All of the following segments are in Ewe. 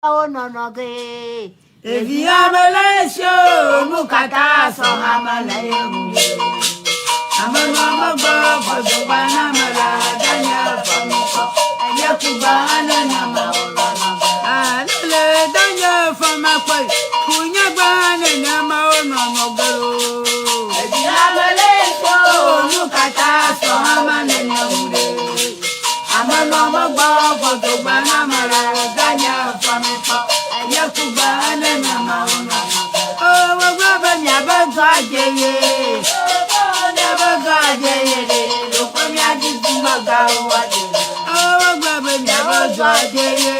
Wo nɔnɔ ge. Ɖevi ame le esi o, nu katã sɔ ame le ye ŋu. Ame nɔ megbe fɔdogba na ame la danye fɔmikɔ, enye kugba nene ma wo nɔnɔ ge. Alele danye fɔmakpɔ kunyagba nene ma wo nɔnɔ ge lo. Ɖevi ame le esi o, nu katã sɔ ame nene ŋu ɖe. Ame nɔ megbe fɔdogba na ame la danye fɔmikɔ, enye kugba nene ma wo nɔnɔ ge. O wogblɔ be miabe dɔ adze ye, miabe dɔ adze ye ɖe, ɖokpe miadzi dumegãwo adze. O wogblɔ be miabe dɔ adze ye,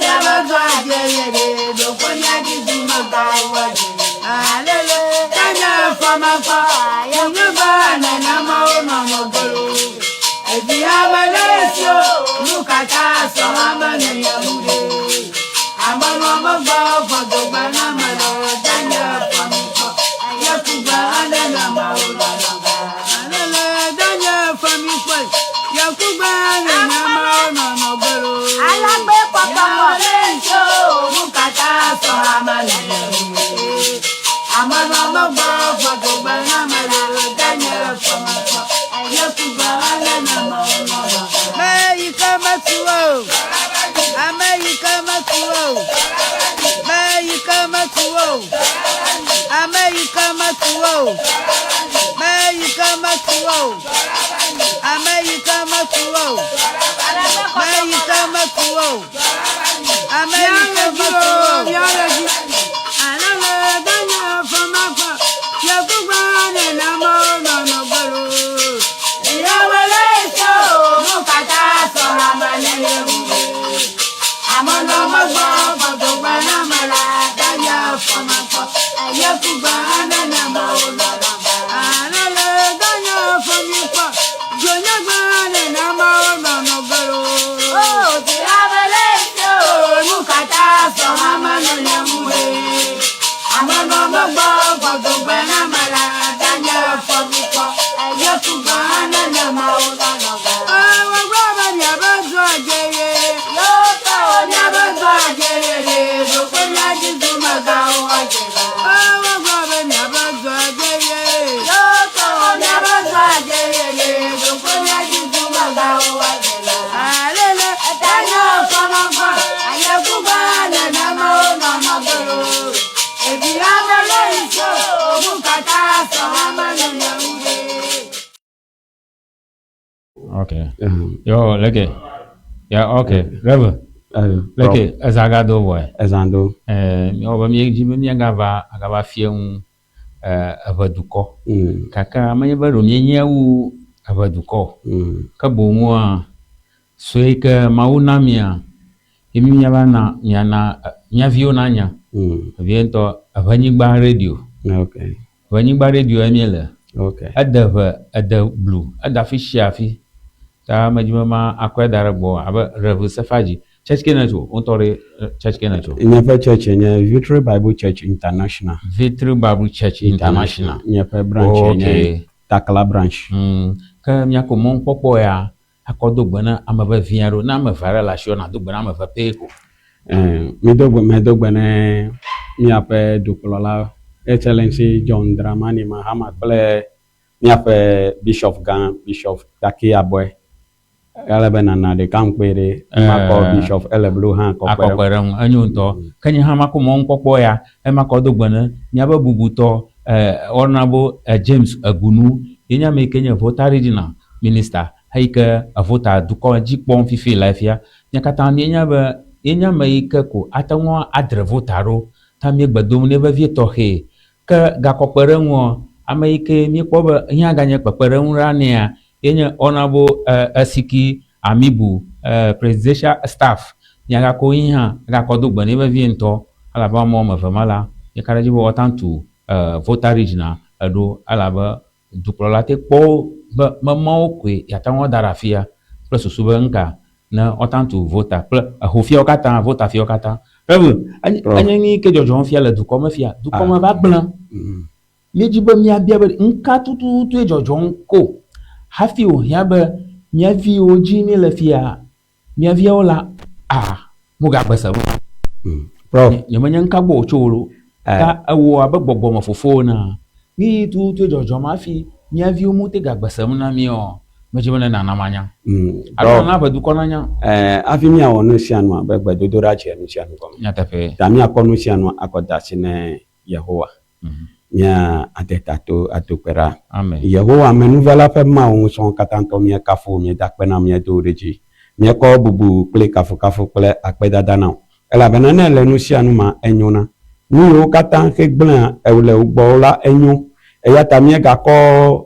miabe dɔ adze ye ɖe, ɖokpe miadzi dumegãwo adze. Alele danye fɔmekɔ, kunyagba nene ma wo nɔnɔ ge lo. Evi ame le esi o, nu katã sɔ ame nene ŋu ɖe. Ame nɔ megbe fɔdogba na ame le danye fɔmikɔ, enye kugbe nene ma wo nɔnɔ ge. Alele danye fɔmikɔ, ye kugbe nene ma wo nɔnɔ ge lo. Alagbe kpɔkpɔkpɔ. Ame le esi o, nu katã sɔ ame nene ŋu ɖe. Ame nɔ megbe fɔdogba na ame le danye fɔmikɔ, enye kugbe nene ma wo nɔnɔ ge. Ame yi ke metu o, ame yi ke metu o, ame yi ke metu o, ame yi ke metu o, ame yi ke metu o, ame yi ke metu o, ame yi ke metu o, ame yi ke metu o. Alele danye fɔmakpɔ, yekugba nene ma wo nɔnɔ ge lo. Ame le esi o, nu katã sɔ ame nene ŋu ɖe. Ame nɔ megbe fɔdogba na ame la danye fɔmakpɔ, enye kugba nene ma wo nɔnɔ ge. Alele danye fɔmikpɔ, dzonyagba nene ma wo nɔnɔ ge lo. O vi ame le esi o, Nu katã sɔ ame nene ŋu ɖe. Ame nɔ megbe fɔdogba na ame la danye fɔmikpɔ, enye kugba nene ma wo nɔnɔ ge. Wogblɔ be miabe dɔ adze ye, miabe dɔ adze ye ɖe, ɖokpe miadzi dumegãwo adze la. Wogblɔ be miabe dɔ adze ye, miabe dɔ adze ye ɖe, ɖokpe miadzi dumegãwo adze la. Alele danye fɔmɔgbɔ, aye kugba nene ma wo nɔnɔ ge lo. Ɖevi ame le esi o, nu katã sɔ ame nene ŋu ɖe. Okay. Yo, leke. Yeah, okay. Rev. Leke, eza gado vɔe. Ezã do. Míawɔ be míedzi be míagava agava fie ŋu eʋe dukɔ. Gake menye be ɖo míenye wu eʋe dukɔ o. Ke boŋua sue ke Mawu na mía ye mí míava na míana mía viwo nanya. Vevie ŋutɔ eʋenyigba radio. Okay. Eʋenyigba radio ye míele. Okay. Ede ʋe, ede blu, ede afi sia afi. Ta medzi be ma akɔe da ɖe gbɔ abe Rev Sefa dzi. Church ke ne tso, wo ŋutɔ ɖe church ke ne tso. Nye ƒe church nye Victory Bible Church International. Victory Bible Church International. Nye ƒe branch nye Takla branch. Ke míako mɔnukpɔkpɔ ya akɔ do gbe na ame vevi aɖewo. Ne ame eve aɖe le asiwò nàdo gbe na ame eve pɛ ko. Mi do gbe medo gbe ne míaƒe dukplɔla Excellency John Dramani Mahama kple míaƒe Bishop gã Bishop Taki Abɔe. Ale be nana ɖeka ŋkpe ɖe makɔ Bishop Eleblu hã kɔ kpe akɔ kpe ɖe ŋu. Enyo ŋutɔ. Ke nye hã makɔ mɔnukpɔkpɔ ya emakɔ do gbe ne míaƒe bubutɔ Honorable James Egunu ye nye ame yi ke nye Volta Regional Minister heyi ke Volta dukɔ dzi kpɔm fifi le fia. Mía katã míenya be ye nye ame yi ke ko ate ŋu adre Volta ɖo. Ta míegbe dom nɛ vevie tɔxɛ. Ke gakɔ kpe ɖe ŋua, ame yi ke míekpɔ be ehiã ganye kpekpeɖeŋu ɖa nɛa ye nye Honorable Esiki Amibu Presidential Staff. Míagakɔ yi hã gakɔ do gbe nɛ vevie ŋutɔ elabe ame woame eve ma la, míeka ɖe edzi be woate ŋu tu Volta Regional eɖo elabe dukplɔla te kpɔ wo be memawo koe yeate ŋu ada ɖe afia kple susu be ŋka ne woate ŋu tu Volta kple ehofiawo katã, Volta fiawo katã. Rev, enye nu yi ke dzɔdzɔm fia le dukɔ me fia. Dukɔ me va gblẽ. Míedzi be míabia be ŋka tututue dzɔdzɔm ko hafi wòhiã be mía viwo dzi míele fia, mía viawo la, a. Mogagbe se. Prof. Nyemenye nuka gbɔ wòtso o lo. Ta ewɔ abe gbɔgbɔme fofo enea. Nu yi tututu dzɔdzɔm hafi mía viwo mete gagbe sem na mí o. Medzi be ne nana manya. Alo Prof. nana ƒe dukɔ nanya. Hafi míawɔ nu sia nua be gbedodoɖa dze nu sia nu gɔme. Nyateƒee. Ta míakɔ nu sia nu akɔ de asi ne Yehowa. Mía ade ta to ado gbe ɖa. Amen. Yehowa amenuvela ƒe Mawu ŋusẽwo katã tɔ míekafu wò, míeda akpe na wò, míedo wò ɖe dzi. Míekɔ bubu kple kafukafu kple akpedada na wò. Elabena ne èle nu sia nu ma, enyo na. Nu yiwo katã xe gblẽa le wò gbɔwò la, enyo. Eya ta míegakɔ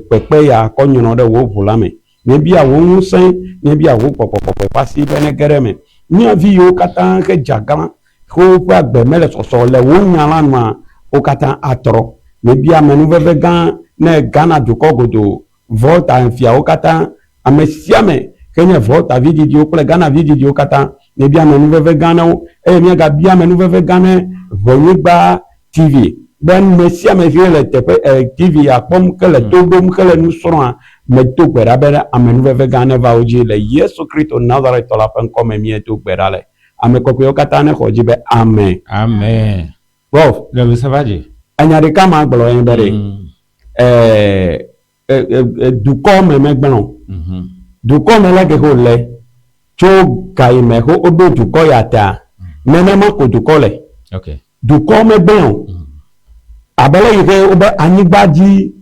kpekpe ya kɔ nyrɔ ɖe wò ʋu la me. Míebia wò ŋusẽ, míebia wò gbɔgbɔ kɔkɔe ƒe asi be nege ɖe eme. Mía vi yiwo katã xe dze aglã, xe woƒe agbe mele sɔsɔ le wò nya la nua, wo katã atrɔ. Míebia amenuveve gã ne Ghana dukɔ godoo, Volta fiawo katã, ame sia ame ke nye Volta vidzidziwo kple Ghana vidzidziwo katã, míebia amenuveve gã na wo eye míagabia amenuveve gã ne Ʋenyigba TV be ame sia ame si le teƒe TV ya kpɔm ke le to ɖom ke le nu srɔ̃a, medo gbe ɖa be amenuveve gã neva wo dzi le Yesu Kristo Nazaretɔ la ƒe ŋkɔ me míedo gbe ɖa le. Ame kɔkɔewo katã nexɔ dzi be amen. Amen. Prof. Ɖe se va dzi. Enya ɖeka ma gblɔ ye be ɖe. Dukɔ me megblẽ o. Dukɔ me le ke wòle tso gayime ke woɖo dukɔ ya ta, nenema ko dukɔ le. Dukɔ megblẽ o. Abe le yi ke wobe anyigba dzi,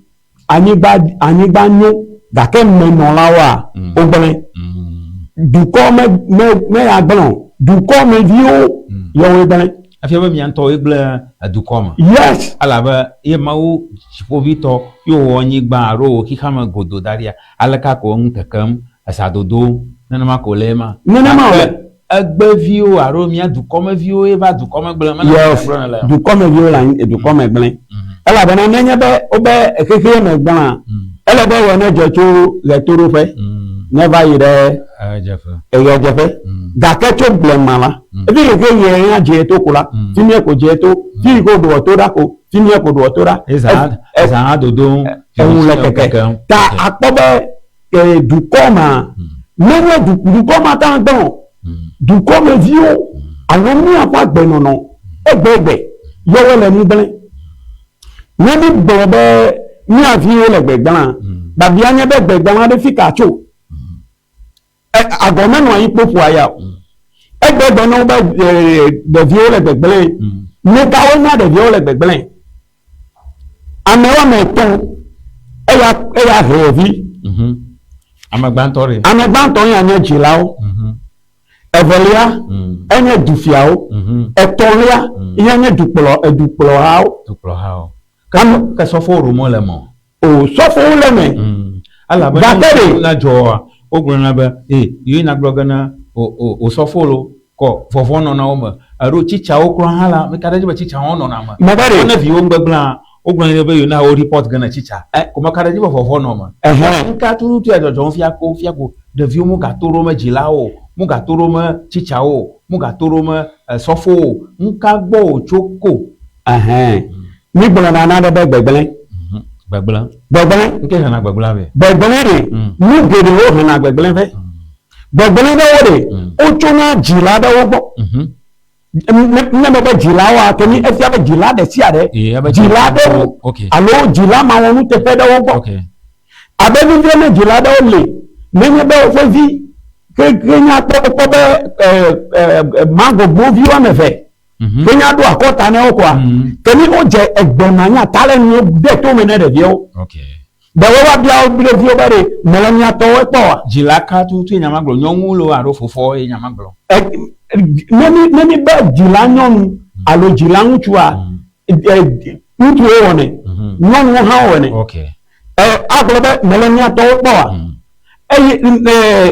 anyigba, anyigba nyo gake menɔlawoa, wogblẽ. Dukɔ me, me, me ya gblẽ o. Dukɔ me viwo yɔwoe gblẽ. Efia be mia ŋutɔwoe gblẽ edukɔ me. Yes. Elabe ye Mawu dziƒoʋĩtɔ ye wòwɔ anyigba alo wò xexeame godo da ɖia, aleke ko enu kekem, eza dodom, nenema ko wòle ema. Nenema wòle. Gake egbeviwo alo mía dukɔmeviwo ye va dukɔme gblẽ. Mele Yes. gblẽ le. Dukɔmeviwo le anyi, dukɔme gblẽ. Elabena nenye be wobe xexea me gblẽa, ele be ɣe nedze tso ɣetoɖoƒe neva yi ɖe ɣedzeƒe. Gake tso blema la, efi yi ke ɣe ya dze to ko la, fi mía ko dze to, fi yi ke woɖoa to ɖa ko, fi mía ko ɖoa to ɖa. Eza hã dodom. Eŋu le keke. Ta akpɔ be dukɔ ma, menye dukɔ ma katã gblẽ o. Dukɔmeviwo alo míaƒe agbenɔnɔ egbegbe yɔwoe le nu gblẽ. Ne mi gblɔ be mía viwo le gbegblẽa, babia nye be gbegblẽ aɖe fi ka tso? Agɔ menɔ anyi kpo ƒoa ya o. Egbegbe ne wobe ɖeviwo le gbegblẽ, nukawoe na ɖeviwo le gbegblẽ? Ame woame etɔ̃ eya eya he vi. Ame gbãtɔ ɖe. Ame gbãtɔ ya nye dzilawo. Evelia enye dufiawo. Etɔ̃lia ya nye dukplɔ edukplɔhawo. Dukplɔhawo. Ke sɔfowo ɖo mo le me o. O sɔfowo le me. Elabe Gake ɖe. na dzɔa wogblɔna be ee yewoe na gblɔ ge na o o sɔfo lo kɔ vɔvɔ nɔna wo me. Alo tsitsawo kura hã la meka ɖe edzi be tsitsawo nɔna me. Mebe ɖe. Ne viwo ŋgbegblẽa wogblɔna be yewo na wo report ge na tsitsa. Ko meka ɖe edzi be vɔvɔ nɔ me. Nuka tututu ya dzɔdzɔm fia ko fia ko ɖeviwo megato ɖo me dzilawo o, megato ɖo me tsitsawo o, megato ɖo me sɔfowo o. Nuka gbɔ wòtso ko? Mi gblɔna na ɖe be gbegblẽ. Gbegblẽ. Gbegblẽ. Nke hena gbegblẽ vɛ. Gbegblẽ ɖe. Nu geɖewo hena gbegblẽ vɛ. Gbegblẽ ɖewo ɖe. Wotsona dzila ɖewo gbɔ. Ne me be dzilawoa, ke mi efia be dzila ɖe sia ɖe. Dzila ɖewo alo dzila mawɔnuteƒe ɖewo gbɔ. Abe vivie ne dzila ɖewo le, nenye be woƒe vi ke ke nya kpɔ kpɔ be magogbo vi woame eve. Ke nya ɖo akɔta ne wo koa. Ke mi wodze egbe manya ta le nuwo de to me ne ɖeviwo. Ɖewo va bia wo ɖeviwo be ɖe mele mia tɔwo kpɔ oa? Dzila ka tutu ye nya ma gblɔ? Nyɔnu loo alo fofoa ye nya ma gblɔ? Ne mi ne mi be dzila nyɔnu alo dzila ŋutsua, ŋutsuwo wɔnɛ, nyɔnuwo hã wɔnɛ. Agblɔ be mele mia tɔwo kpɔ oa? Eye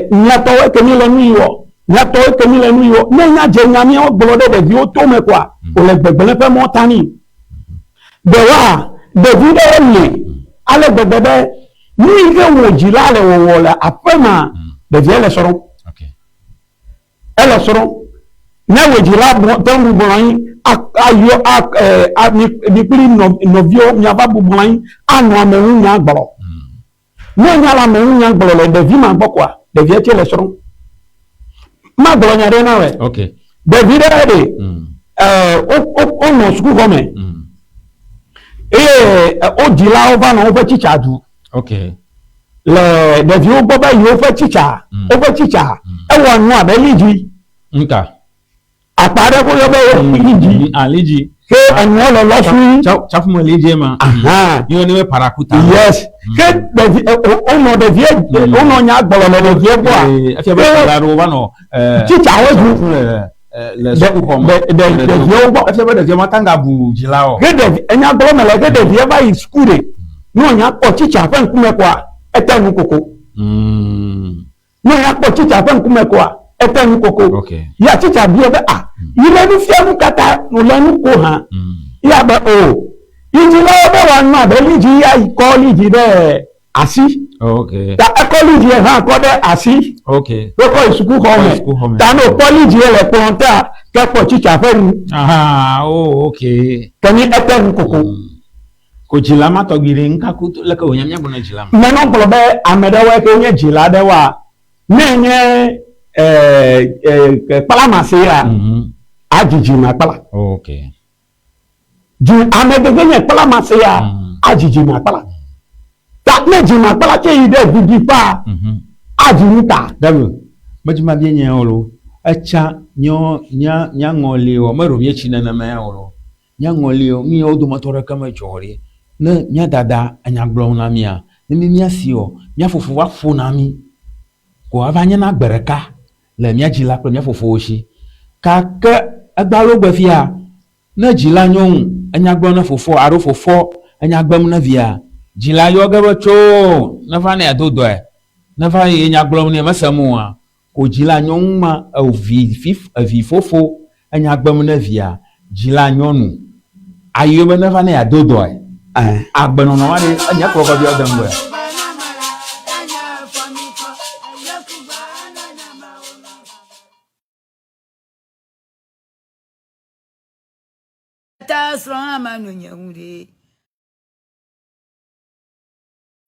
mia tɔwo ke mi le nu yi wɔ, mia tɔwo ke mi le nu yi wɔ. Ne nya dze nya miawo gblɔ ɖe ɖeviwo to me koa, wòle gbegblẽ ƒe mɔ ta nɛ. Ɖewoa, ɖevi ɖewo li ale gbegbe be nu yi ke wò dzila le wɔwɔ le aƒe mea, ɖevia le srɔ̃m. Ele srɔ̃m. Ne wò dzila te ŋu bɔbɔ nɔ anyi ayɔ a mi kpli nɔviwo miava bɔbɔ nɔ anyi anɔ ame ŋu nya gblɔ. Ne nya le ame ŋu nya gblɔ le ɖevi ma gbɔ koa, ɖevia tse le srɔ̃m. Magblɔ nya ɖe na wòe. Ok. Ɖevi ɖe ɖe wonɔ sukuxɔ me eye wo dzilawo va nɔ woƒe tsitsa du. Ok. Le ɖeviwo gbɔ be yewoƒe tsitsa, woƒe tsitsa ewɔ nu abe lidzi. Nka. Akpa aɖe ko yɔ be lidzi. Ah, lidzi. Ke enuɔ lɔlɔ fún. Tsafume lidzi ma. Yɔ ne be parakuta. Yes. Ke ɖevi wonɔ ɖevie wonɔ nya gblɔ le ɖevie gbɔa. Efia be dzila ɖewo va nɔ. Tsitsawo du. Le sukuxɔ me. Ɖeviwo gbɔ. Efia be ɖevia mate ŋu abu dzilawo. Ke ɖevi enya gblɔ me le ke ɖevia va yi suku ɖe. Ne wònya kpɔ tsitsa ƒe ŋkume koa ete nu koko. Ne wònya kpɔ tsitsa ƒe ŋkume koa ete nu koko. Ya tsitsa biɔ be ah yi le nu fia nu katã wòle nu ko hã. Ya be o yi dzilawo be wòanɔ abe lidzi ya yi kɔ lidzi ɖe asi. Ok. Ta ekɔ lidzi hã kɔ ɖe asi. Ok. Wokɔ yi sukuxɔ me. Ta ne wòkpɔ lidzi le kplɔ ta ke kpɔ tsitsa ƒe nu. Aha oh ok. Ke ni ete nu koko. Ko dzila ma tɔgbi ɖe ŋka ku leke wònya míagblɔ ne dzila ma. Menɔ gblɔ be ame ɖewoe ke nye dzila ɖewoa ne nye kplamase ya adzidzi ma kpla. Ok. Dzi ame gege nye kplamase ya adzidzi ma kpla. Ta ne dzi ma kpla tse yi ɖe vivi fa adzi nu ta. David, medzi ma bia nye o lo. Etsa nyɔ nya nya ŋɔli o meɖo míetsi nenema ya o lo. Mía ŋɔliwo, míawo dometɔ ɖeke medzɔ o ɖe. Ne mía dada enya gblɔm na mía, ne mí míasi o, mía fofo va ƒona mí ko ava nyena gbe ɖeka le mía dzila kple mía fofowo si. Gake egbea alo gbe fia, ne dzila nyɔnu enya gblɔm ne fofoa alo fofoa enya gbem ne via, dzila yɔ ge be tsoo neva ne yeado dɔe, neva ye nya gblɔm nɛ mesem oa, ko dzila nyɔnu ma evi fif evi fofo enya gbem ne via dzila nyɔnu ayɔe be neva ne yeado dɔe. Agbenɔnɔ ma ɖe enya kplɔ kɔ via de ŋgɔe.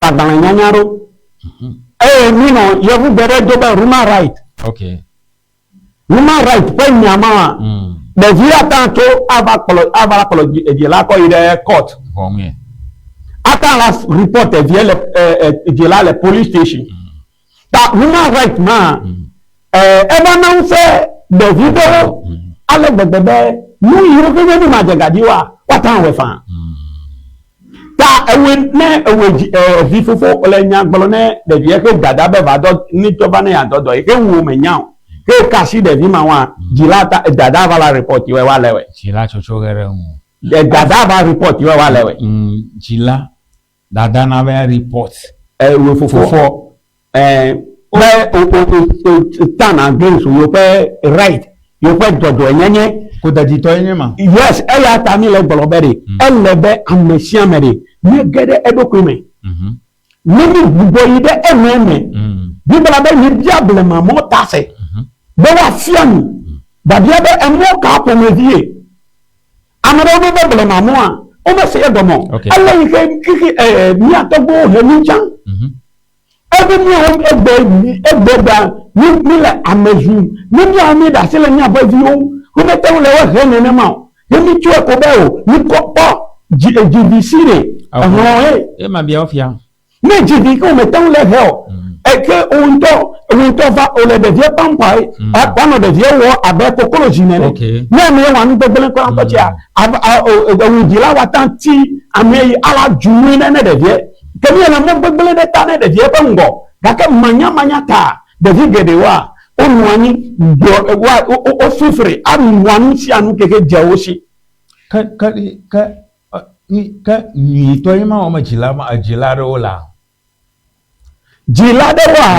Agbalẽnyanya ɖo. Eye minɔ yevugbe ɖe do be human right. Okay. Human right ƒe nya ma ɖevi ata tso ava kplɔ ava kplɔ dzila kɔ yi ɖe court. Vɔŋue. Ata la report evie le dzila le police station. Ta human right ma eva na ŋusẽ ɖevi ɖewo ale gbegbe be nu yiwo ke nye nu madzegadzi woa woate ŋu awɔe faa. Ta ewoe ne ewoe dzi vi fofo le nya gblɔ ne ɖevia ke dada be va dɔ ne tsɔ va ne yeadɔ dɔ yi ke wu me nya o ke ka asi ɖevi ma wa dzila ta dada va la report wɔe wa le wɛ. Dzila tsɔtsɔ ge ɖe ŋu. Dada va report wɔe wa le wɛ. Dzila dada na va report. Ewoe fofo. Fofo. Be o o o stand against yewoƒe right yewoƒe dzɔdzɔenyenye. Kodaditɔ ye nye ma. Yes, eya ta mi le gblɔ be ɖe ele be ame sia ame ɖe nege ɖe eɖokui me. Ne mi gbugbɔ yi ɖe eme me. Biblia be mi bia blema mɔ ta se be woafia mi. Babia be emɔ ka ƒomevi ye. Ame ɖewo ɖo be blema mɔa womese egɔme o. Ele yi ke xixi mía tɔgbuiwo he mí tsã. Ebe míawo egbe egbe mí mí le ame zum. Ne míawo míeɖe asi le míaƒe viwo ŋu, womete ŋu le wo he nenema o. Ne mítsɔe ko be o, míkɔ kpɔ dzi dzivi si ɖe ehlɔ̃ ye. Ye ma bia wo fia. Ne dzivi ke womete ŋu le he o, eke wo ŋutɔ wo ŋutɔ va wole ɖevia pampa ye, woanɔ ɖevia wɔ abe koklozi nene. Ne ame wɔ nu gbegblẽ kura ŋutɔ tsia, ewu dzila woate ti ame yi ala dzu nui ne ne ɖevia. Ke míele mɔ gbegblẽ ɖe ta ne ɖevia ƒe ŋgɔ gake manyamanya ta ɖevi geɖewoa wonɔ anyi gblɔ wa wofifri anɔa nu sia nu keke dze wo si. Ke ke ke ke nyuitɔ ye ma wɔme dzila ma dzila aɖewo la. Dzila aɖewoa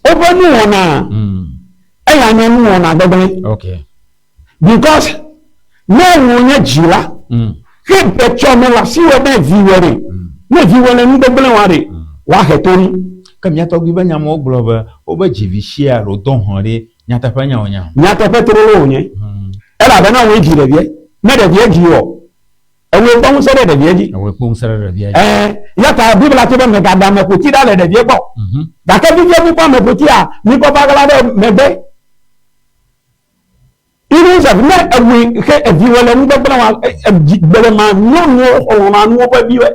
woƒe nuwɔna eya nye nuwɔna gbegblẽ. Okay. Because ne wò nye dzila ke etsɔ me le asiwò ne viwò ɖe ne viwò le nu gbegblẽ wɔa ɖe woahe to ni. Ke mía tɔgbui be nyamewo gblɔ be wobe dzivi sia alo dɔ hɔn ɖe nyateƒe nya wònya. Nyateƒe trolo wònye. Elabena wòe dzi ɖevia. Ne ɖevia dzi wɔ, ewòe kpɔ ŋusẽ ɖe ɖevia dzi. Ewòe kpɔ ŋusẽ ɖe ɖevia dzi. Ɛɛ, ya ta Biblia tso be mègaɖe ameƒoti ɖa le ɖevia gbɔ. Gake fifia míkpɔ ameƒotia, míkpɔ va ɣla ɖe megbe. Joseph ne ewoe xe eviwò le nugbegblẽ wa gbe ma nyɔnuwo xɔlɔ̃na nu woƒe viwoe.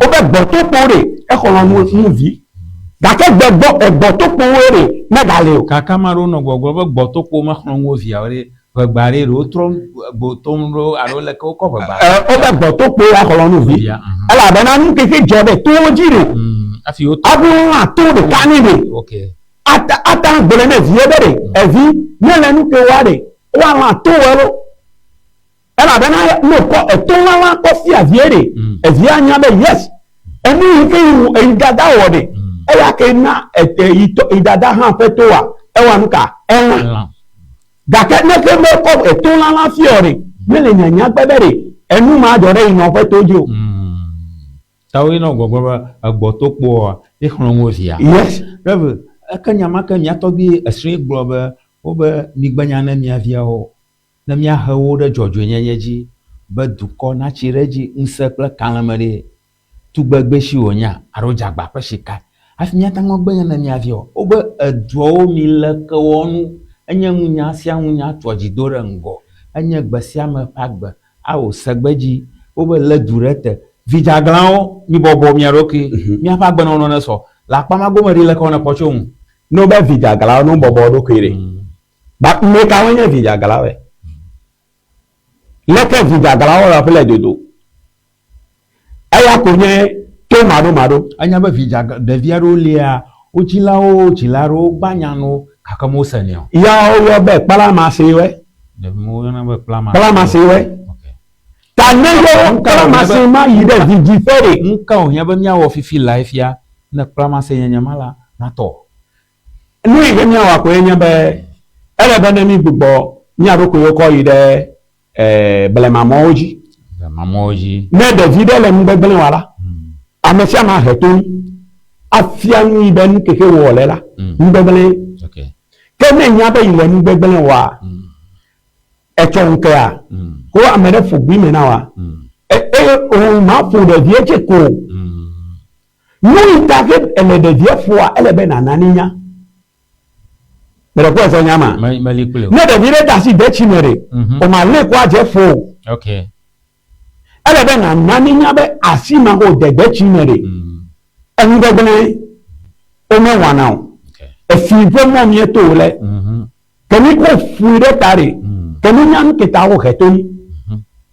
Woƒe gbɔtokpo ɖe exɔlɔ̃ nu nu vi. Gake gbe gbɔ egbɔtokpowoe ɖe megali o. Gake ame aɖewo nɔ gbɔgblɔm be gbɔtokpo mexlɔ̃ nu wo viawo ɖe. Ʋegba ɖe ɖe wotrɔ gbotom ɖo alo leke wokɔ ʋegba. Ɛ woƒe gbɔtokpo ya xlɔ̃ nu vi. Via. Elabena nu ke ke dzɔ ɖe towo dzi ɖe. Hafi wotɔ. Hafi wolã to ɖeka nɛ ɖe. Ok. Ata ata gblɔe ne vie be ɖe evi ne le nu ke wa ɖe woalã to wɔ lo. Elabena ne wokɔ eto lalã kɔ fia vie ɖe evia anya be yes enu yi ke yi yi dada wɔ ɖe eya ke na ete yi tɔ yi dada hã ƒe to wa ewa nu ka elã. Lã. Gake ne ke mekɔ eto lalã fia o ɖe mele nyanya gbe be ɖe enu ma dzɔ ɖe yi nɔ ƒe to dzi o. Ta woyina gbɔgblɔ be egbɔtokpoa exlɔ̃ nu via. Yes. Rev, eke nya ma ke mía tɔgbui esrɔ̃e gblɔ be wobe migbe nya ne mía viawo ne míahe wo ɖe dzɔdzɔenyenye dzi be dukɔ natsi ɖe edzi ŋusẽ kple kalẽme ɖe tugbegbe si wònya alo dzagba ƒe sika hafi míate ŋu agbe nya ne mía viawo. Wobe eduawo mi le kewɔnu enye nunya sia nunya tɔ dzi do ɖe ŋgɔ enye gbe sia ame ƒe agbe awɔ segbedzi wobe lé du ɖe te. Vidzaglawo mi bɔbɔ mia ɖokui míaƒe agbenɔnɔ ne sɔ le akpa ma gome ɖi leke wone kpɔ tso ŋu. Ne wobe vidzaglawo ne wobɔbɔ wo ɖokui ɖe. Ba ame kawoe nye vidzaglawoe? Leke vidzaglawo wɔƒe le dodo? Eya ko nye to maɖomaɖo. Enya be vidzagla ɖevi aɖewo lia wo dzilawo dzila aɖewo gba nya na wo gake mewosenɛ o. Ya woyɔ be kplamasewoe. Ɖevi ma woyɔna be kplamasewoe. Kplamasewoe. Ok. Ta ne yɔ kplamase ma yi ɖe vidziƒe ɖe. Nu ka wòhiã be míawɔ fifi lae fia ne kplamase nyenye ma la natɔ? Nu yi ke míawɔ koe nye be ele be ne mígbugbɔ mía ɖokuiwo kɔ yi ɖe blemamɔwo dzi. Blemamɔwo dzi. Ne ɖevi ɖe le nugbegblẽ wa la, ame sia ame ahe to nu afia nu yi be nu keke wɔ le la nugbegblẽ. Ok. Ke ne nya be yi le nugbegblẽ wɔa, etsɔ ŋkea ko ame ɖe ƒo gbi me na wa. Eye o ma ƒo ɖevie tse ko. Nu yi ta ke ele ɖevie ƒoa ele be nana ne nya. Meɖe kpɔe se nya ma. Meli kple o. Ne ɖevi ɖe da asi detsi me ɖe, o ma lé ko adze ƒo o. Ok. Ele be nana ne nya be asi ma ko de detsi me ɖe. Enu gbegblẽ wo mewɔna o. Ok. Efi ƒe mɔ míeto o le. Ke mi ko ƒoe ɖe ta ɖe. Ke mi nya nu ke ta wo he to ni.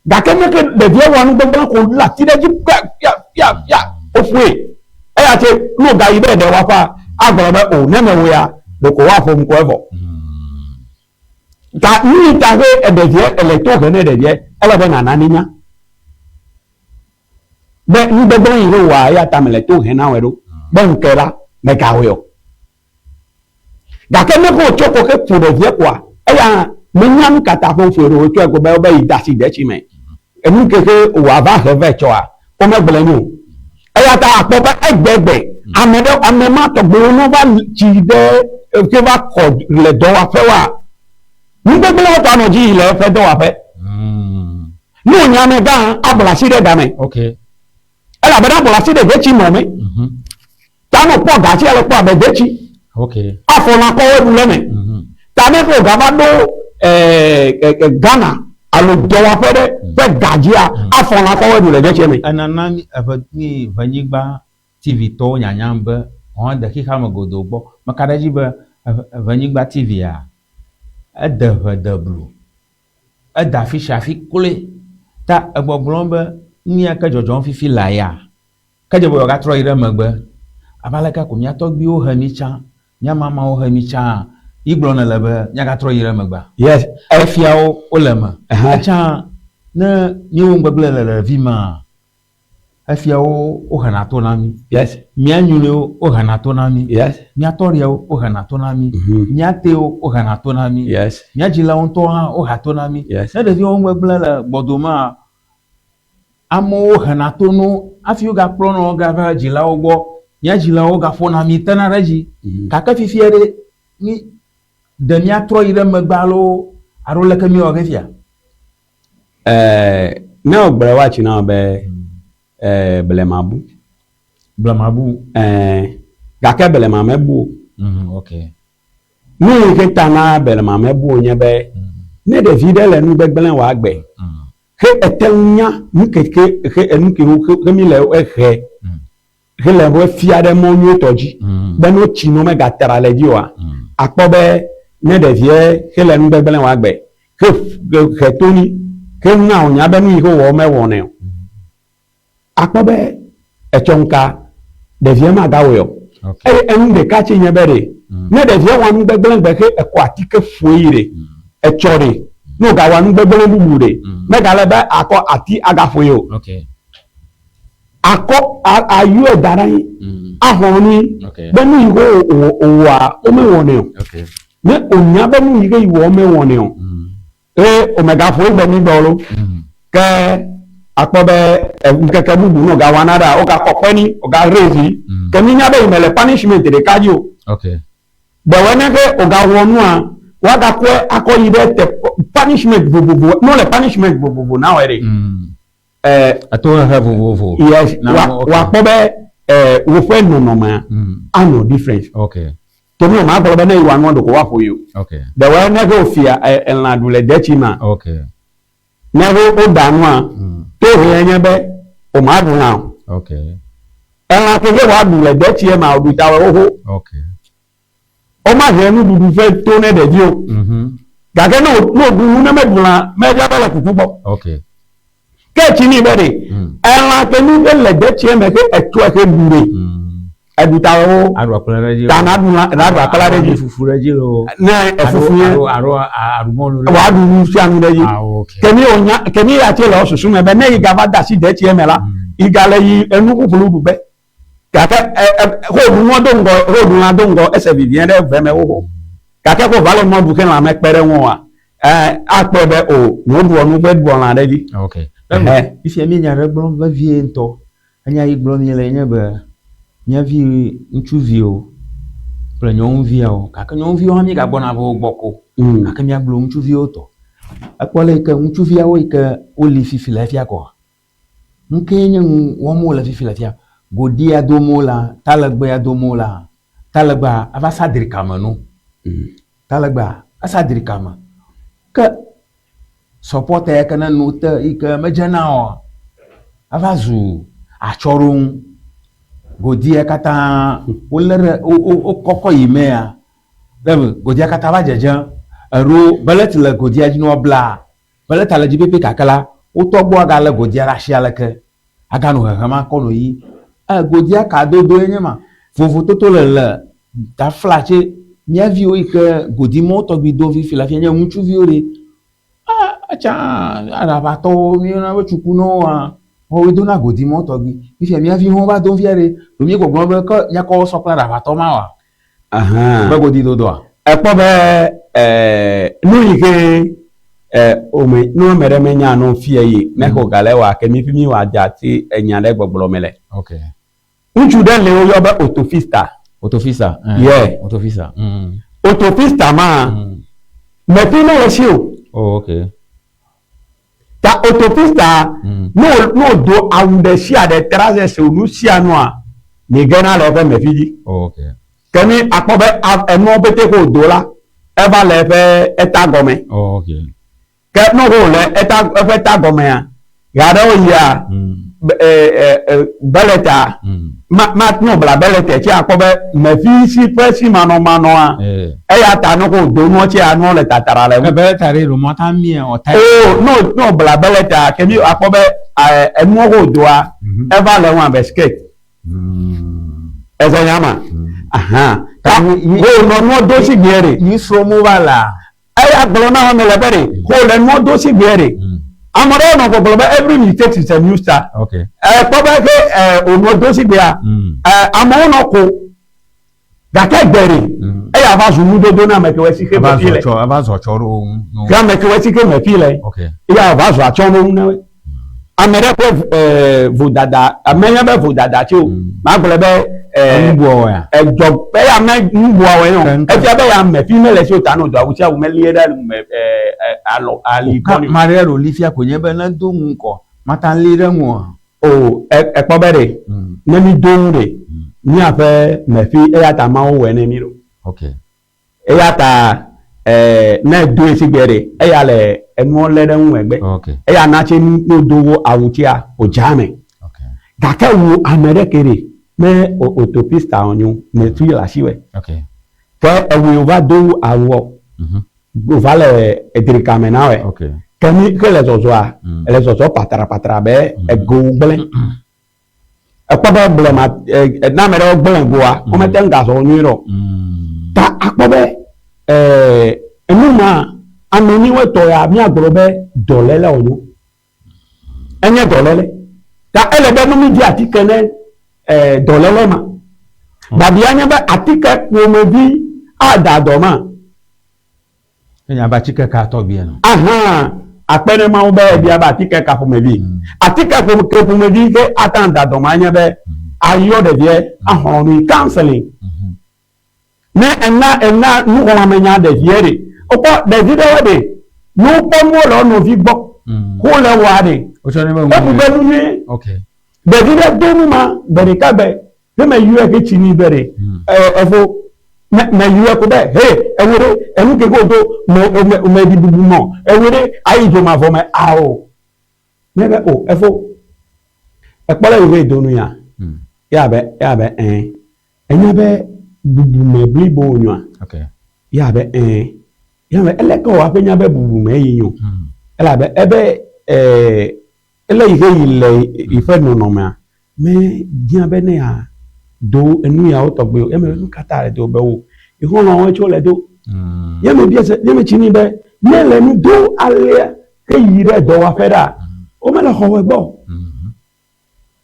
Gake ne ke ɖevia wɔ nu gbegblẽ ko le ati ɖe dzi fia fia fia fia woƒoe. Eya tse ne wògayi ɖe ɖe wɔƒea agblɔ be o ne mewɔea ɖeko woaƒom ko evɔ. Ta nu yi ta he ɖevia ele to he ne ɖevia ele be nana ne nya. Be nu gbegblẽ yi ke wɔa eya ta mele to he na wɔe ɖo. Be ŋke la megawɔe o. Gake ne wotsɔ kɔ ke ƒo ɖevia koa, eya menya nu ka ta ƒe woƒoe ɖo. Wotsɔe ko be wobe yi de asi detsi me. Enu ke ke wòava he vɛ tsɔa, womegblɔe nɛ o. Eya ta akpɔ be egbegbe ame ɖe ame ma tɔgbiwo ne wova tsi ɖe ke va xɔ le dɔwɔƒewoa, nugbegblẽwo tɔ anɔ dzi yi le eƒe dɔwɔƒe. Ne wònye amegã, abla asi ɖe game. Ok. Elabena abla asi ɖe detsi nɔ me. Ta ne wòkpɔ gatsi ale kpɔ abe detsi. Ok. Afɔ lãkɔwo ɖu le eme. Ta ne ke wògava ɖo Ghana alo dɔwɔƒe ɖe ƒe ga dzia, afɔ lãkɔwo ɖu le detsia me. Enana mi eʋe mi Ʋenyigba TV tɔwo nyanyam be wɔn de xexea me godoo gbɔ. Meka ɖe edzi be Ʋenyigba TV-a ede ʋe de blu. Ede afi sia afi kloe. Ta egbɔgblɔm be nu ya ke dzɔdzɔm fifi laa ya, ke dze be wòagatrɔ yi ɖe megbe. Abe aleke ko mía tɔgbuiwo he mí tsã, mía mamawo he mí tsã, yi gblɔ nèle be míagatrɔ yi ɖe megbea? Yes. Efiawo wole eme. Etsã ne míewɔ nugbegblẽ le ɖevi mea, efiawo wohena to na mí. Yes. Mía nyruiwo wohena to na mí. Yes. Mía tɔɖiawo wohena to na mí. Mía tewo wohena to na mí. Yes. Mía dzilawo ŋutɔ hã wohea to na mí. Yes. Ne ɖeviwo nugbegblẽ le gbɔdomea, amewo hena to no hafi wogakplɔna wo gava dzilawo gbɔ. Mía dzilawo gaƒona mí tena ɖe edzi. Gake fifia ɖe, mí ɖe míatrɔ yi ɖe megbe alo alo leke míewɔ ge fia? Ɛɛ, ne wogblɔe woatsi na wò be ɛɛ blema bu. Blema bu. Ɛɛ, gake blema mebu o. Ok. Nu yi ke ta na blema mebu o nye be. Ne ɖevi ɖe le nugbegblẽ wɔ agbe, he ete ŋu nya nu ke ke he enu ke wo he mi le ehe he le wo fia ɖe mɔ nyuietɔ dzi be ne wotsi no megatra le dzi oa, akpɔ be ne ɖevia he le nugbegblẽ wɔ agbe he he to ni he na wònya be nu yi ke wòwɔ mewɔnɛ o. Akpɔ be etsɔ ŋka ɖevia magawɔe o. Eye enu ɖeka tse nye be ɖe ne ɖevia wɔ nugbegblẽ gbe xe ekɔ atike ƒoe yi ɖe etsɔ ɖe ne wògawɔ nugbegblẽ bubu ɖe megale be akɔ ati agaƒoe o. Akɔ ayɔe da ɖe anyi axlɔ̃ nui be nu yi ke wòwɔa womewɔnɛ o. Ne wònya be nu yi ke wòwɔ womewɔnɛ o eye wòmegaƒoe gbe mi gbɔ lo ke akpɔ be ŋkeke bubu ne wògawa na ɖea wogakɔ kpe ni wòga raise ke mi nya be yi mele punishment ɖeka dzi o. Ɖewɔe ne ke wògawɔ nua woagakɔe akɔ yi ɖe te punishment vovovo ne wole punishment vovovo na wɔe ɖe. Etohehe vovovo. Yes, wòakpɔ be woƒe nɔnɔmea anɔ difference. Ke mi ma gblɔ be ne yewoa nua ɖeko woaƒo yi o. Ɖewɔe ne ke wofia elã ɖu le detsi ma. Ne ke woɖa nua, tohea nye be woma ɖu lã o. Elã ke ke woaɖu le detsia ma woɖu ta wɔ xoxo. Woma he nuɖuɖu ƒe to ne ɖevi o. Gake ne woɖu nu ne meɖu lã, mevia be le kuku gbɔ. Ke tsi ni be ɖe elã ke nu ke le detsia me ke etsɔe ke ɖu ɖe. Eɖu ta wo. Aɖu akpla ɖe dzi. Ta na ɖu la, na ɖu akpla ɖe dzi. Fufu ɖe dzi lo. Ne efufu ye. Alo alo aɖu mɔlu ɖe. Wa ɖu nu sia nu ɖe dzi. Ah, ok. Ke mi o nya, ke mi ya tse le susu me be ne yi gava da asi detsia me la, yi ga le yi enu ƒuƒlu ɖu be. Gake e e ho ɖu nua do ŋgɔ, ho ɖu lã do ŋgɔ ese vivie ɖe ve me xoxo. Gake ko va le nua ɖu ke lã me kpe ɖe ŋu oa, e akpɔe be o, no ɖuɔ nu ƒe ɖuɔ lã ɖe dzi. Ok. Fifia mi nya ɖe gblɔm vevie ŋutɔ. Enya yi gblɔm míele nye be mía vi ŋutsuviwo kple nyɔnuviawo gake nyɔnuviwo hã míegagbɔna va wo gbɔ ko gake míagblɔ ŋutsuviwo tɔ. Ekpɔ le yi ke ŋutsuviawo yi ke woli fifi le fia kɔa, nu kee nye nu wɔm wole fifi le fia. Goɖia dom wolea, talegbea dom wolea, talegbea eva sa drikame no. Talegbea esa drikame. Ke sɔpɔta ya ke ne nu te yi ke medzena oa, eva zu atsyɔ̃ɖonu. Godia katã wolé ɖe wo wo wokɔkɔ yi mea, ɖe eme godia katã va dzedzem. Eɖo beleti le godia dzi ne woabla, beleta le edzi pɛpɛ gake la, wotɔ gbɔ agalé godia ɖe asi aleke aganɔ hehem akɔ nɔ yiyim. E godia kadodoe nye ma. Vovototo le le taflatse mía viwo yi ke godi mɔ tɔgbi do fifi le afia nye ŋutsuviwo ɖe. Ah, etsa aɖaʋatɔwo míeyɔna be tsukunɔwoa, woawoe dona godi mɔ tɔgbi. Fifia mía viwo hã va do fia ɖe, ɖo míegbɔgblɔm be ke míakɔ wo sɔ kple aɖaʋatɔ ma oa? Ahan. Be godi dodoa? Ekpɔ be nu yi ke ome nu ame ɖe menya nu fia yi ne xɔ gale wa ke mi fi mi wa dza ti enya ɖe gbɔgblɔ me le. Okay. Ŋutsu ɖe le woyɔ be Otofista. Otofista. Yeah. Otofista. Otofista ma. Mefi ne le si o. Oh, okay. Ta Otofista ne o ne o do awu ɖe sia ɖe trousers o nu sia nua mi gena le eƒe mefi dzi. Oh, okay. Ke mi akpɔ be enuawo pete ko do la eva le eƒe eta gɔme. Oh, okay. Ke ne wo le eta eƒe ta gɔmea ɣeaɖewo yia beleta ma ma ne wòbla beleta tse akpɔ be mefi si ƒe si manɔmanɔa eya ta ne ko do nua tse nua le tatara le ŋu. Beleta ɖe ɖo mɔta mia ɔta. Oo ne ne wòbla beleta ke mi akpɔ be enua ko doa eva le ŋu abe skirt. Ezɔ nya ma. Ahan. Ta wo nɔ nua do si gbeɛ ɖe. Yi srɔ̃m wova lea. Eya gblɔ na ame le be ɖe ko le nua do si gbeɛ ɖe. Ame ɖewo nɔ gbɔgblɔ be every mistake is a new start. Okay. Ekpɔ be ke onua do si gbea, amewo nɔ ko gake gbe ɖe eya va zu nudodo na ame kewo si ke me fi le. Eva zu atsɔ ɖo wo ŋu. Ke ame kewo si ke me fi le. Okay. Eya va zu atsɔ ɖo wo ŋu na wo. Ame ɖe ƒe vodada, ame nye be vodada tso. Magblɔ be edzɔ eya me nubua wɔe yɔ. Efia be ya me fi mele si o ta no do awu sia awu melie ɖe me alɔ ali kɔ ni. Maria ɖo li fia ko nye be ne do ŋu kɔ mata li ɖe ŋua. O ekpɔ be ɖe ne mi do ŋu ɖe miaƒe me fi eya ta Mawu wɔe ne mi ɖo. Okay. Eya ta Ɛɛ ne edoe sigbe ɖe, eya le enuɔ lé ɖe ŋu megbe. Ok. Eya na tse nu ne wodo wo awu tsia, wòdza eme. Ok. Gake wu ame ɖe ke ɖe, ne autopista wònyo, metui le asiwòe. Ok. Ke ewòe wòva do wu awuɔ, wòva le edrika me na wòe. Ok. Ke mi ke le zɔzɔa, ele zɔzɔ patrapatra be ego gblẽ. Ekpɔ be blema ne ame ɖewo gblẽ goa, womete ŋu gazɔ nyuie ɖe o. Ta akpɔ be enu ma ame nyuiwo tɔ ya míagblɔ be dɔléle wònyo. Enye dɔléle. Ta ele be ne mídi atike ne dɔléle ma. Biabia nye be atike ƒomevi ada dɔ ma. Enya be atike ka tɔgbi ene? Ahan, akpe ne Mawu be ebia be atike ka ƒomevi. Atike ke ƒomevi ke ate ŋu ada dɔ ma nye be ayɔ ɖevia axlɔ̃ nui, counseling. Ne ena ena nuxlɔ̃amenya ɖevia ɖe, wokpɔ ɖevi ɖewo ɖe, ne wokpɔ nuwo le wo nɔvi gbɔ, wole wɔa ɖe, wobu be nu nyui. Ɖevi ɖe do nu ma gbe ɖeka gbe, Ne me yɔe ke tsi ni be ɖe efo me me yɔe ko be he ewo ɖe enu ke ko do me me me ɖi bubu mɔ ewo ɖe ayi dzo mavɔ me ao ne be o efo ekpɔ le yive do nu ya ya be ya be ɛ enya be bubu me blibo nyoa ya be ɛ ya be ele ke wa ƒe nya be bubu me yi nyo elabe ebe ɛ ele yi ke yi le yi ƒe nɔnɔmea Me dia be ne ya do enu yawo tɔgbe o. Eme nu kata le do be wo. Ixɔlɔ̃wo tso le do. Ye me bia se, ye me tsi ni be ne le nu do alea ke yi ɖe dɔwɔƒe ɖa, wo me le xɔwɔe gbɔ.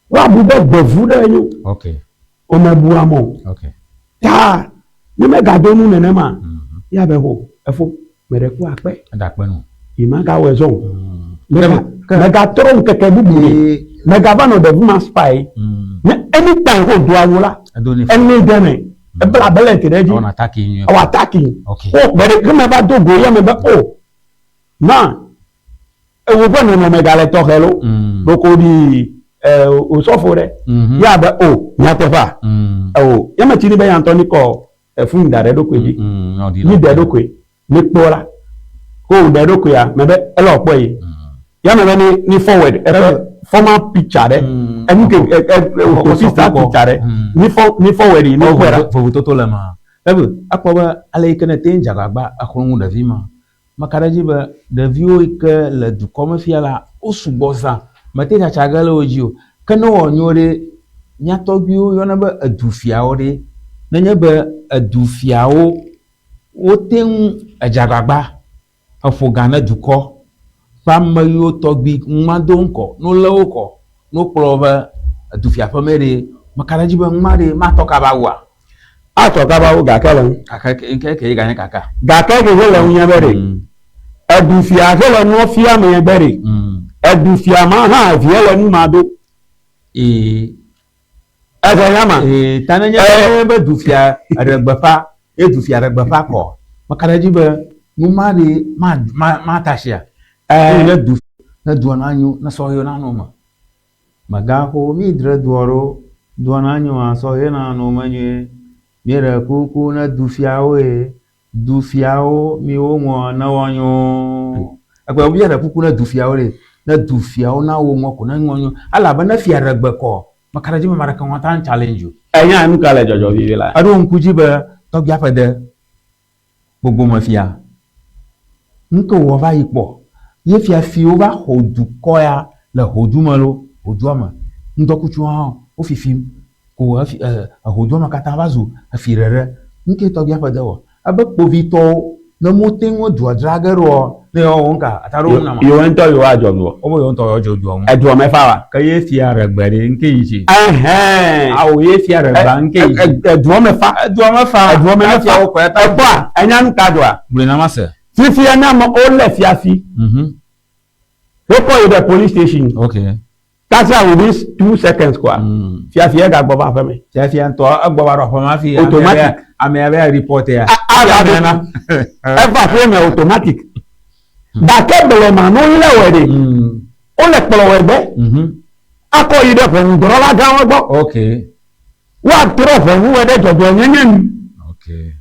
Woabu be gbevu ɖe enyo. Wo me bu ame o. Ta ne me ga do nu nenema, ya be ho efo me ɖe ku akpe. Yi ma ga wɔe zɔn. Megatrɔ ŋkeke bubu ne. Megava nɔ ɖevi ma spy. Ne anytime ko do awu la, ene de me. Ebla belet ɖe edzi. Ewɔ ataki. O gbe ɖe ke meva do go ye me be o ma ewo ƒe nɔnɔme gale tɔxɛ lo. Ɖeko ɖi osɔfo ɖe. Ya be o nyateƒea. O ye me tsi ni be ya ŋutɔ ni kɔ efun da ɖe eɖokui dzi. Ni ɖe eɖokui. Ne kpɔ la, ko wòɖe eɖokuia, me be ele wòkpɔe yi. Ya me be ni ni forward eƒe formal picture ɖe, enu ke e e official picture ɖe, ni for ni forward yi ne kpɔe ɖa. Vovototo le ema. Ebe ekpɔ be ale yi ke ne te ŋu dze agbagba exlɔ̃ nu ɖevi ma, meka ɖe edzi be ɖeviwo yi ke le dukɔ me fia la, wo sugbɔ zã, mete tsatsa ge le wo dzi o. Ke ne wowɔ nyo ɖe, mía tɔgbuiwo yɔna be edufiawo ɖe, nenye be edufiawo Wote ŋu edze agbagba eƒo ga ne dukɔ ƒe ame yiwo tɔgbi ŋma do ŋkɔ ne wolé wo kɔ ne wokplɔ wo va edufiaƒe me ɖe, meka ɖe edzi be ŋma ɖe matɔ kaba wua? Atɔ kaba wu gake le ŋu. Gake ke ke ye ganye kaka. Gake ke ke le ŋu nye be ɖe, edufia ke le nua fia me be ɖe, edufia ma hã evia le nu ma do. Ee. Eze nya ma. Ee, ta nenye be be dufia eɖe gbeƒã, ye dufia ɖe gbeƒã kɔ, meka ɖe edzi be nu ma ɖe ma ma mata sia. Ee. Ne du ne dua nanyo, ne sɔhɛwo nanɔ eme. Mègaxo mí dre dua ɖo, dua nanyoa, sɔhɛ nanɔ eme nyuie. Míeɖe kuku ne dufiawoe. Dufiawo, miwo ŋɔ ne woanyo. Egbe wobia ɖe kuku ne dufiawo ɖe, ne dufiawo na wo ŋɔ ko ne ŋɔ nyo. Elabe ne fia ɖe gbe kɔ, meka ɖe edzi be ame aɖeke ŋɔ ata challenge o. Enya nu ka le dzɔdzɔ vivi la? Eɖo ŋku dzi be tɔgbia ƒe de gbogbo me fia. Nu ke wòwɔ va yi kpɔ ye fiafiwo va xɔ dukɔ ya le hodu me lo, hodua me. Ŋdɔkutsuwo hã wofifim. Ko efi e ehodua me katã va zu efi ɖeɖe. Nu ke tɔgbia ƒe de wɔ. Ebe kpovitɔwo ne mote ŋu dua dzra ge ɖoa, ne yewoawɔ wo ŋka, ata ɖo wo ŋu na ma. Yewo ŋutɔ yewoadzɔ dua. Wobe yewo ŋutɔ yewoadzɔ dua ŋu. Edua me fa wa. Ke ye fia ɖe gbe ɖe ŋke yi dzi. Ɛhɛn. Ao ye fia ɖe gbea ŋke yi dzi. Edua me fa. Edua me fa. Edua me fa. Ekpɔa, enya nu ka dzɔa? Gblɔe na mase. Fifia ne ame wolé fiafi. Wokɔ yi ɖe police station. Okay. Kasia within 2 seconds koa, fiafia gagbɔ va aƒeme. Fiafia ŋutɔ egbɔ va ɖo aƒeme hafi Automatic. amea be report ya. A eva aƒeme automatic. Gake blema ne wolé wɔ ɖe, wole kplɔ wɔ gbe, akɔ yi ɖe ʋɔnudrɔ̃la gãwo gbɔ. Woatrɔ ʋɔnu wɔ ɖe dzɔdzɔenyenye nu. Okay.